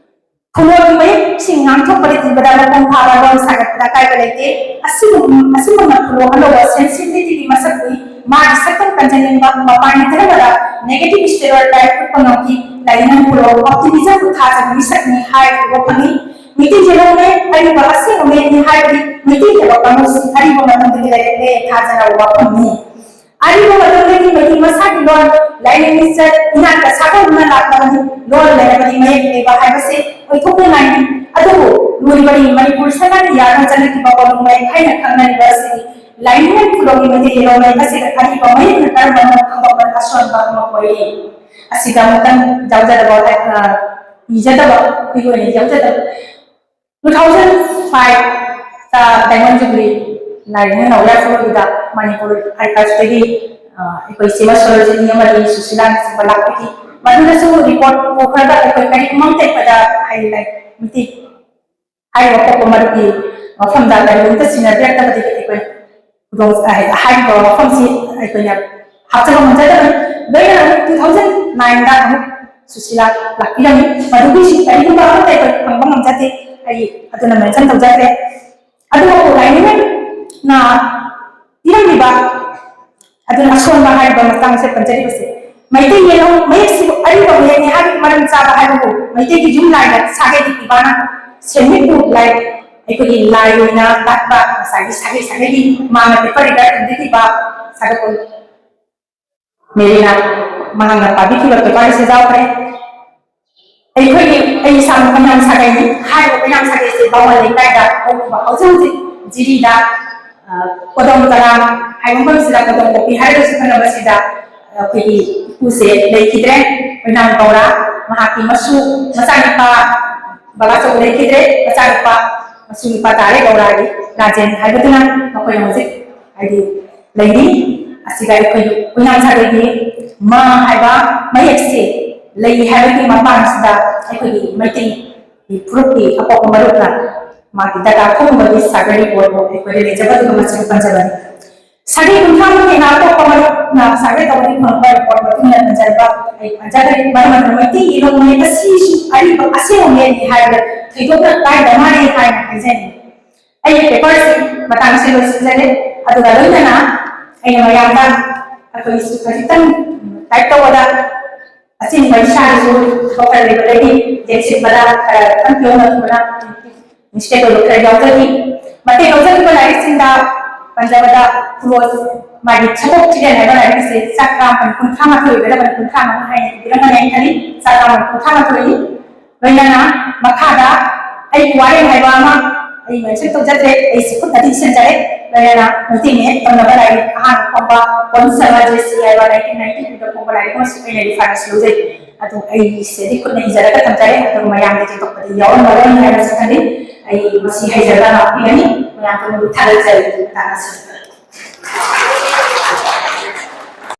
ꯈꯨꯂꯣꯒꯤ ꯃꯌꯦꯛꯁꯤꯡ ꯉꯥꯡꯊꯣꯛꯄꯗ ꯏꯕꯗ ꯃꯄꯨꯡ ꯐꯥꯕ ꯂꯣꯟ ꯁꯥꯒꯠꯄꯗ ꯑꯀꯥꯏꯕ ꯂꯩꯇꯦ꯫ ꯑꯁꯤꯒꯨꯝ-, ꯑꯁꯤꯒꯨꯝꯅ ꯈꯨꯂꯣ ꯑꯅꯧꯕ ꯁꯦꯟꯁꯤꯕꯤꯂꯤꯇꯤꯒꯤ ꯃꯁꯛ ꯎꯏ꯫ ꯃꯥꯒꯤ ꯁꯛꯇꯝ ꯀꯟꯖꯅꯤꯡꯕ, ꯃꯄꯥꯟꯒꯤ ꯙꯔꯃꯗ ꯅꯦꯒꯦꯇꯤꯚ ꯁ꯭ꯇꯦꯔꯤꯑꯣꯇꯥꯏꯞ ꯎꯠꯄ ꯉꯝꯈꯤ꯫ ꯂꯥꯏꯅꯤꯡ ꯈꯨꯂꯣ ꯑꯣꯞꯇꯤꯃꯤꯖꯝ ꯊꯥꯖꯕ ꯃꯤꯁꯛꯅꯤ ꯍꯥꯏꯕ ꯎꯕ ꯐꯪꯉꯤ꯫ ꯃꯤꯇꯩ ꯌꯦꯜꯍꯧ ꯃꯌꯦꯛ ꯑꯔꯤꯕ ꯑꯁꯦꯡꯕ ꯃꯌꯦꯛꯅꯤ ꯍꯥꯏꯕꯗꯤ ꯃꯤꯇꯩ ꯊꯕꯛ ꯀꯥꯡꯂꯨꯞꯁꯤꯡ ꯑꯔꯤꯕ ꯃꯇꯝꯗꯒꯤ ꯂꯩꯔꯛꯂꯦ ꯊꯥꯖꯅ ꯎꯕ ꯐꯪꯉꯤ꯫ ꯑꯔꯤꯕ ꯃꯇꯝꯗꯒꯤ ꯃꯩꯇꯩ ꯃꯁꯥꯒꯤ ꯂꯣꯟ, ꯂꯥꯏꯅꯤꯡ ꯂꯤꯆꯠ, ꯏꯅꯥꯠꯀ ꯁꯥꯒꯣꯟꯅꯅ ꯂꯥꯛꯂꯕꯅꯤ꯫ ꯂꯣꯟ ꯂꯩꯔꯕꯗꯤ ꯃꯌꯦꯛ ꯂꯩꯕ ꯍꯥꯏꯕꯁꯤ ꯑꯣꯏꯊꯣꯛꯅꯉꯥꯏꯅꯤ꯫ ꯑꯗꯨꯕꯨ ꯂꯨꯔꯤꯕꯗꯤ ꯃꯅꯤꯄꯨꯔ ꯁꯔꯀꯥꯔꯅ ꯌꯥꯗꯨꯅ ꯆꯠꯅꯈꯤꯕ ꯀꯣꯅꯨꯡ ꯃꯌꯦꯛ ꯍꯥꯏꯅ ꯈꯪꯅꯔꯤꯕ ꯑꯁꯤ ꯂꯥꯏꯅꯤꯡ ꯈꯨꯂꯣꯒꯤ ꯃꯩꯇꯩ ꯌꯦꯜꯍꯧ ꯃꯌꯦꯛ ꯑꯁꯤꯗ ꯑꯔꯤꯕ ꯃꯌꯦꯛꯅ ꯀꯔꯝꯕꯅꯣ ꯈꯪꯗꯣꯛꯄꯗ ꯑꯁꯣꯟꯕ ꯑꯃ ꯑꯣꯏꯔꯤ꯫ ꯑꯁꯤꯗ ꯑꯃꯨꯛꯇꯪ ꯌꯥꯎꯖꯗꯕ, ꯑ, ꯏꯖꯗꯕ, ꯑꯩꯈꯣꯏꯒꯤ ꯑꯣꯏꯅ ꯌꯥꯎꯖꯗꯕ꯫ Two thousand five diamond jubilee ꯂꯥꯏꯔꯤꯛꯅ ꯅꯧꯔ ꯊꯣꯛꯂꯛꯄꯗ ꯃꯅꯤꯄꯨꯔ ꯑꯥꯔꯀꯥꯏꯚꯁꯇꯒꯤ, ꯑ, ꯑꯩꯈꯣꯏ ꯁꯤꯃ ꯁꯣꯔꯣꯖꯤꯅꯤ ꯑꯃꯗꯤ ꯁꯨꯁꯤꯂꯥꯅꯆꯤꯡꯕ ꯂꯥꯛꯄꯒꯤ ꯃꯗꯨꯗꯁꯨ ꯔꯤꯄꯣꯔꯠ ꯄꯨꯈ꯭ꯔꯒ ꯑꯩꯈꯣꯏ ꯀꯔꯤꯒꯨꯝꯕ ꯑꯃ ꯇꯦꯛꯄꯗ ꯍꯥꯏꯗꯤ ꯂꯥꯏꯛ ꯃꯤꯇꯤꯡ ꯍꯥꯏꯔꯤꯕ ꯄꯣꯛꯄ ꯃꯔꯨꯞꯀꯤ ꯃꯐꯝꯗ ꯀꯔꯤꯒꯨꯝꯕ ꯁꯤꯟꯅꯕꯤꯔꯛꯇꯕꯗꯒꯤ ꯑꯩꯈꯣꯏ ꯈꯨꯗꯣꯡ-, ꯍꯥꯏꯗꯤ ꯍꯥꯏꯔꯤꯕ ꯋꯥꯐꯝꯁꯤ ꯑꯩꯈꯣꯏꯅ ꯍꯥꯞꯆꯕ ꯉꯝꯖꯗꯕꯅꯤ꯫ ꯂꯣꯏꯅꯅ ꯑꯃꯨꯛ two thousand nine ꯑꯃꯨꯛ ꯁꯨꯁꯤꯂꯥ ꯂꯥꯛꯄꯤꯔꯝꯃꯤ꯫ ꯃꯗꯨꯒꯤꯁꯨ ꯀꯔꯤꯒꯨꯝꯕ ꯑꯃꯠꯇ ꯑꯩꯈꯣꯏ ꯐꯪꯕ ꯉꯝꯖꯗꯦ꯫ ꯑꯩ ꯑꯗꯨꯅ ꯃꯦꯟꯁꯟ ꯇꯧꯖꯈ꯭ꯔꯦ꯫ ꯑꯗꯨꯕꯨ ꯂꯥꯏꯅꯤꯡꯅ ꯄꯤꯔꯝꯂꯤꯕ ꯑꯗꯨꯅ ꯑꯁꯣꯟꯕ ꯍꯥꯏꯔꯤꯕ ꯃꯇꯥꯡꯁꯦ ꯄꯟꯖꯔꯤꯕꯁꯦ꯫ ꯃꯩꯇꯩ ꯌꯦꯜꯍꯧ ꯃꯌꯦꯛꯁꯤꯕꯨ ꯑꯔꯤꯕ ꯃꯌꯦꯛꯅꯤ ꯍꯥꯏꯕꯒꯤ ꯃꯔꯝ ꯆꯥꯕ ꯍꯥꯏꯕꯕꯨ ꯃꯩꯇꯩꯒꯤ ꯌꯨꯝ ꯂꯥꯏꯗ ꯁꯥꯒꯩꯒꯤ ꯄꯤꯕꯥꯅ ꯁꯦꯟꯃꯤꯠꯄꯨ ꯂꯥꯏ, ꯑꯩꯈꯣꯏꯒꯤ ꯂꯥꯏ ꯑꯣꯏꯅ ꯂꯥꯠꯄ ꯉꯁꯥꯏꯒꯤ ꯁꯥꯒꯩ ꯁꯥꯒꯩꯒꯤ ꯃꯥꯅ ꯄꯦꯄꯔ ꯔꯤꯗꯔ ꯈꯟꯕꯤꯈꯤꯕ ꯁꯥꯒꯠꯄ ꯃꯦꯔꯤꯅꯥ ꯃꯍꯥꯛꯅ ꯄꯥꯕꯤꯈꯤꯕ ꯄꯦꯄꯔ ꯑꯁꯤ ꯌꯥꯎꯈ꯭ꯔꯦ꯫ ꯑꯩꯈꯣꯏꯒꯤ, ꯑꯩ ꯏꯁꯥꯃꯛ ꯑꯣꯏꯅꯥꯝ ꯁꯥꯒꯩꯅꯤ꯫ ꯍꯥꯏꯔꯤꯕ ꯑꯣꯏꯅꯥꯝ ꯁꯥꯒꯩꯁꯦ ꯕꯥꯋꯟ ꯂꯩꯀꯥꯏꯗ ꯍꯧꯈꯤꯕ ꯍꯧꯖꯤꯛ ꯍꯧꯖꯤꯛ ꯖꯤꯔꯤꯗ, ꯑ, ꯀꯣꯗꯣꯝ ꯀꯂꯥ ꯍꯥꯏꯕ ꯃꯐꯝꯁꯤꯗ ꯀꯣꯗꯣꯝ ꯀꯣꯄꯤ ꯍꯥꯏꯔꯒꯁꯨ ꯈꯪꯅꯕꯁꯤꯗ ꯑꯩꯈꯣꯏꯒꯤ ꯏꯄꯨꯁꯦ ꯂꯩꯈꯤꯗ꯭ꯔꯦ꯫ ꯑꯣꯏꯅꯥꯝ ꯀꯧꯔꯥ, ꯃꯍꯥꯛꯀꯤ ꯃꯁꯨ ꯃꯆꯥꯅꯨꯄꯥ ꯕꯕꯥ ꯆꯧꯕ ꯂꯩꯈꯤꯗ꯭ꯔꯦ, ꯃꯆꯥꯅꯨꯄꯥ ꯃꯁꯨ ꯅꯨꯄꯥ ꯇꯥꯔꯦ ꯀꯧꯔꯥꯒꯤ ꯔꯥꯖꯦꯟ ꯍꯥꯏꯕꯗꯨꯅ ꯃꯈꯣꯏꯅ ꯍꯧꯖꯤꯛ ꯍꯥꯏꯗꯤ ꯂꯩꯔꯤ꯫ ꯑꯁꯤꯗ ꯑꯩꯈꯣꯏꯒꯤ ꯑꯣꯏꯅꯥꯝ ꯁꯥꯒꯩꯒꯤ ꯃꯥ ꯍꯥꯏꯕ ꯃꯌꯦꯛꯁꯦ ꯂꯩ ꯍꯥꯏꯕꯒꯤ ꯃꯇꯥꯡꯁꯤꯗ ꯑꯩꯈꯣꯏꯒꯤ ꯃꯩꯇꯩ ꯐꯨꯔꯨꯞꯀꯤ ꯑꯄꯣꯛꯄ ꯃꯔꯨꯞꯅ ꯃꯥꯒꯤ ꯗꯇꯥ ꯈꯣꯝꯕꯒꯤ ꯁꯔꯚꯦ ꯔꯤꯄꯣꯔꯠꯄꯨ ꯑꯩꯈꯣꯏꯗ ꯂꯩꯖꯕꯗꯨꯒ ꯃꯁꯤꯡ ꯄꯟꯖꯕꯅꯤ꯫ ꯁꯔꯚꯦ ꯀꯨꯟꯊ꯭ꯔꯥꯃꯨꯛ ꯍꯦꯟꯅ ꯑꯇꯣꯞꯄ ꯃꯔꯨꯞꯅ ꯁꯔꯚꯦ ꯇꯧꯕꯗꯒꯤ ꯐꯪꯂꯛꯄ ꯔꯤꯄꯣꯔꯠ ꯃꯇꯨꯡ ꯏꯟꯅ ꯄꯟꯖꯔꯕ ꯑꯩ ꯄꯟꯖꯈ꯭ꯔꯦ꯫ ꯃꯔꯝ ꯑꯗꯨꯅ ꯃꯩꯇꯩꯒꯤ ꯂꯣꯟ ꯃꯌꯦꯛ ꯑꯁꯤꯁꯨ ꯑꯔꯤꯕ ꯑꯁꯦꯡꯕ ꯃꯌꯦꯛꯅꯤ ꯍꯥꯏꯕꯗ ꯊꯣꯏꯗꯣꯛꯅ ꯀꯥꯏꯗ ꯃꯥꯜꯂꯤ ꯍꯥꯏꯅ ꯍꯥꯏꯖꯅꯤꯡꯏ꯫ ꯑꯩꯒꯤ ꯄꯦꯄꯔꯁꯤ ꯃꯇꯥꯡꯁꯤ ꯂꯣꯏꯁꯤꯟꯖꯔꯦ꯫ ꯑꯗꯨꯒ ꯂꯣꯏꯅꯅ ꯑꯩꯅ ꯃꯌꯥꯝꯗ ꯑꯩꯈꯣꯏꯁꯨ ꯈꯖꯤꯛꯇꯪ ꯇꯥꯏꯞ ꯇꯧꯕꯗ ꯑꯆꯤꯟꯕ ꯏꯁꯥꯒꯤꯁꯨ ꯊꯕꯛ ꯈꯔ ꯂꯩꯕꯗꯒꯤ ꯌꯦꯡꯁꯤꯟꯕꯗ ꯈꯔ ꯈꯤꯇꯪ ꯐꯤꯌꯣꯡꯅ ꯊꯨꯕꯅ ꯃꯤꯁꯇꯦꯛ ꯑꯣꯏꯕ ꯈꯔ ꯌꯥꯎꯖꯈꯤ꯫ ꯃꯇꯦꯡ ꯂꯧꯖꯈꯤꯕ ꯂꯥꯏꯔꯤꯛꯁꯤꯡꯗ ꯄꯟꯖꯕꯗ ꯀ꯭ꯂꯣꯖ ꯃꯥꯒꯤ ꯁꯒꯣꯛ ꯆꯤꯔꯦꯜ ꯍꯥꯏꯕ ꯂꯥꯏꯔꯤꯛ ꯑꯁꯤ ꯆꯥꯛ ꯀꯨꯟꯊ꯭ꯔꯥ ꯃꯥꯊꯣꯏ ꯑꯣꯏꯒꯗꯕꯅꯤ, ꯀꯨꯟꯊ꯭ꯔꯥ ꯃꯉꯥ ꯍꯥꯏꯅ ꯏꯕꯤꯔꯝꯒꯅꯤ ꯍꯥꯏꯅ ꯈꯜꯂꯤ꯫ ꯆꯥꯛ ꯀꯨꯟꯊ꯭ꯔꯥ ꯃꯥꯊꯣꯏꯅꯤ꯫ ꯂꯣꯏꯅꯅ ꯃꯈꯥꯗ ꯑꯩꯒꯤ ꯋꯥꯔꯦꯡ ꯍꯥꯏꯕ ꯑꯃ ꯑꯩ ꯃꯦꯟꯁꯟ ꯇꯧꯖꯗ꯭ꯔꯦ, ꯑꯩꯁꯤ ꯈꯨꯠꯅꯗꯤ ꯏꯁꯟꯖꯔꯦ꯫ ꯂꯣꯏꯅꯅ ꯃꯩꯇꯩ ꯃꯌꯦꯛ ꯇꯝꯅꯕ ꯂꯥꯏꯔꯤꯛ ꯑꯍꯥꯟꯕ ꯐꯣꯡꯕ ꯄꯣꯟꯁꯝ ꯔꯥꯖꯦꯁꯤ ꯍꯥꯏꯕ nineteen ninety two ꯗ ꯐꯣꯡꯕ ꯂꯥꯏꯔꯤꯛ ꯑꯃꯁꯨ ꯑꯩꯅ ꯔꯤꯐꯔꯦꯟꯁ ꯂꯧꯖꯩ꯫ ꯑꯗꯨ ꯑꯩꯁꯤꯗꯤ ꯈꯨꯠꯅ ꯏꯖꯔꯒ ꯊꯝꯖꯔꯦ, ꯑꯗꯨ ꯃꯌꯥꯝꯗ ꯆꯦꯟꯊꯣꯛꯄꯗꯤ ꯌꯥꯎꯔꯝꯃꯔꯣꯏ ꯍꯥꯏꯅꯁꯨ ꯈꯜꯂꯤ꯫ ꯑꯩ ꯃꯁꯤ ꯍꯩꯖꯔꯒ ꯂꯥꯛꯄꯤꯒꯅꯤ꯫ ꯃꯌꯥꯝ ꯄꯨꯝꯅꯃꯛ ꯊꯥꯒꯠꯆꯔꯤ꯫ ꯃꯇꯥꯡ ꯑꯁꯤꯗ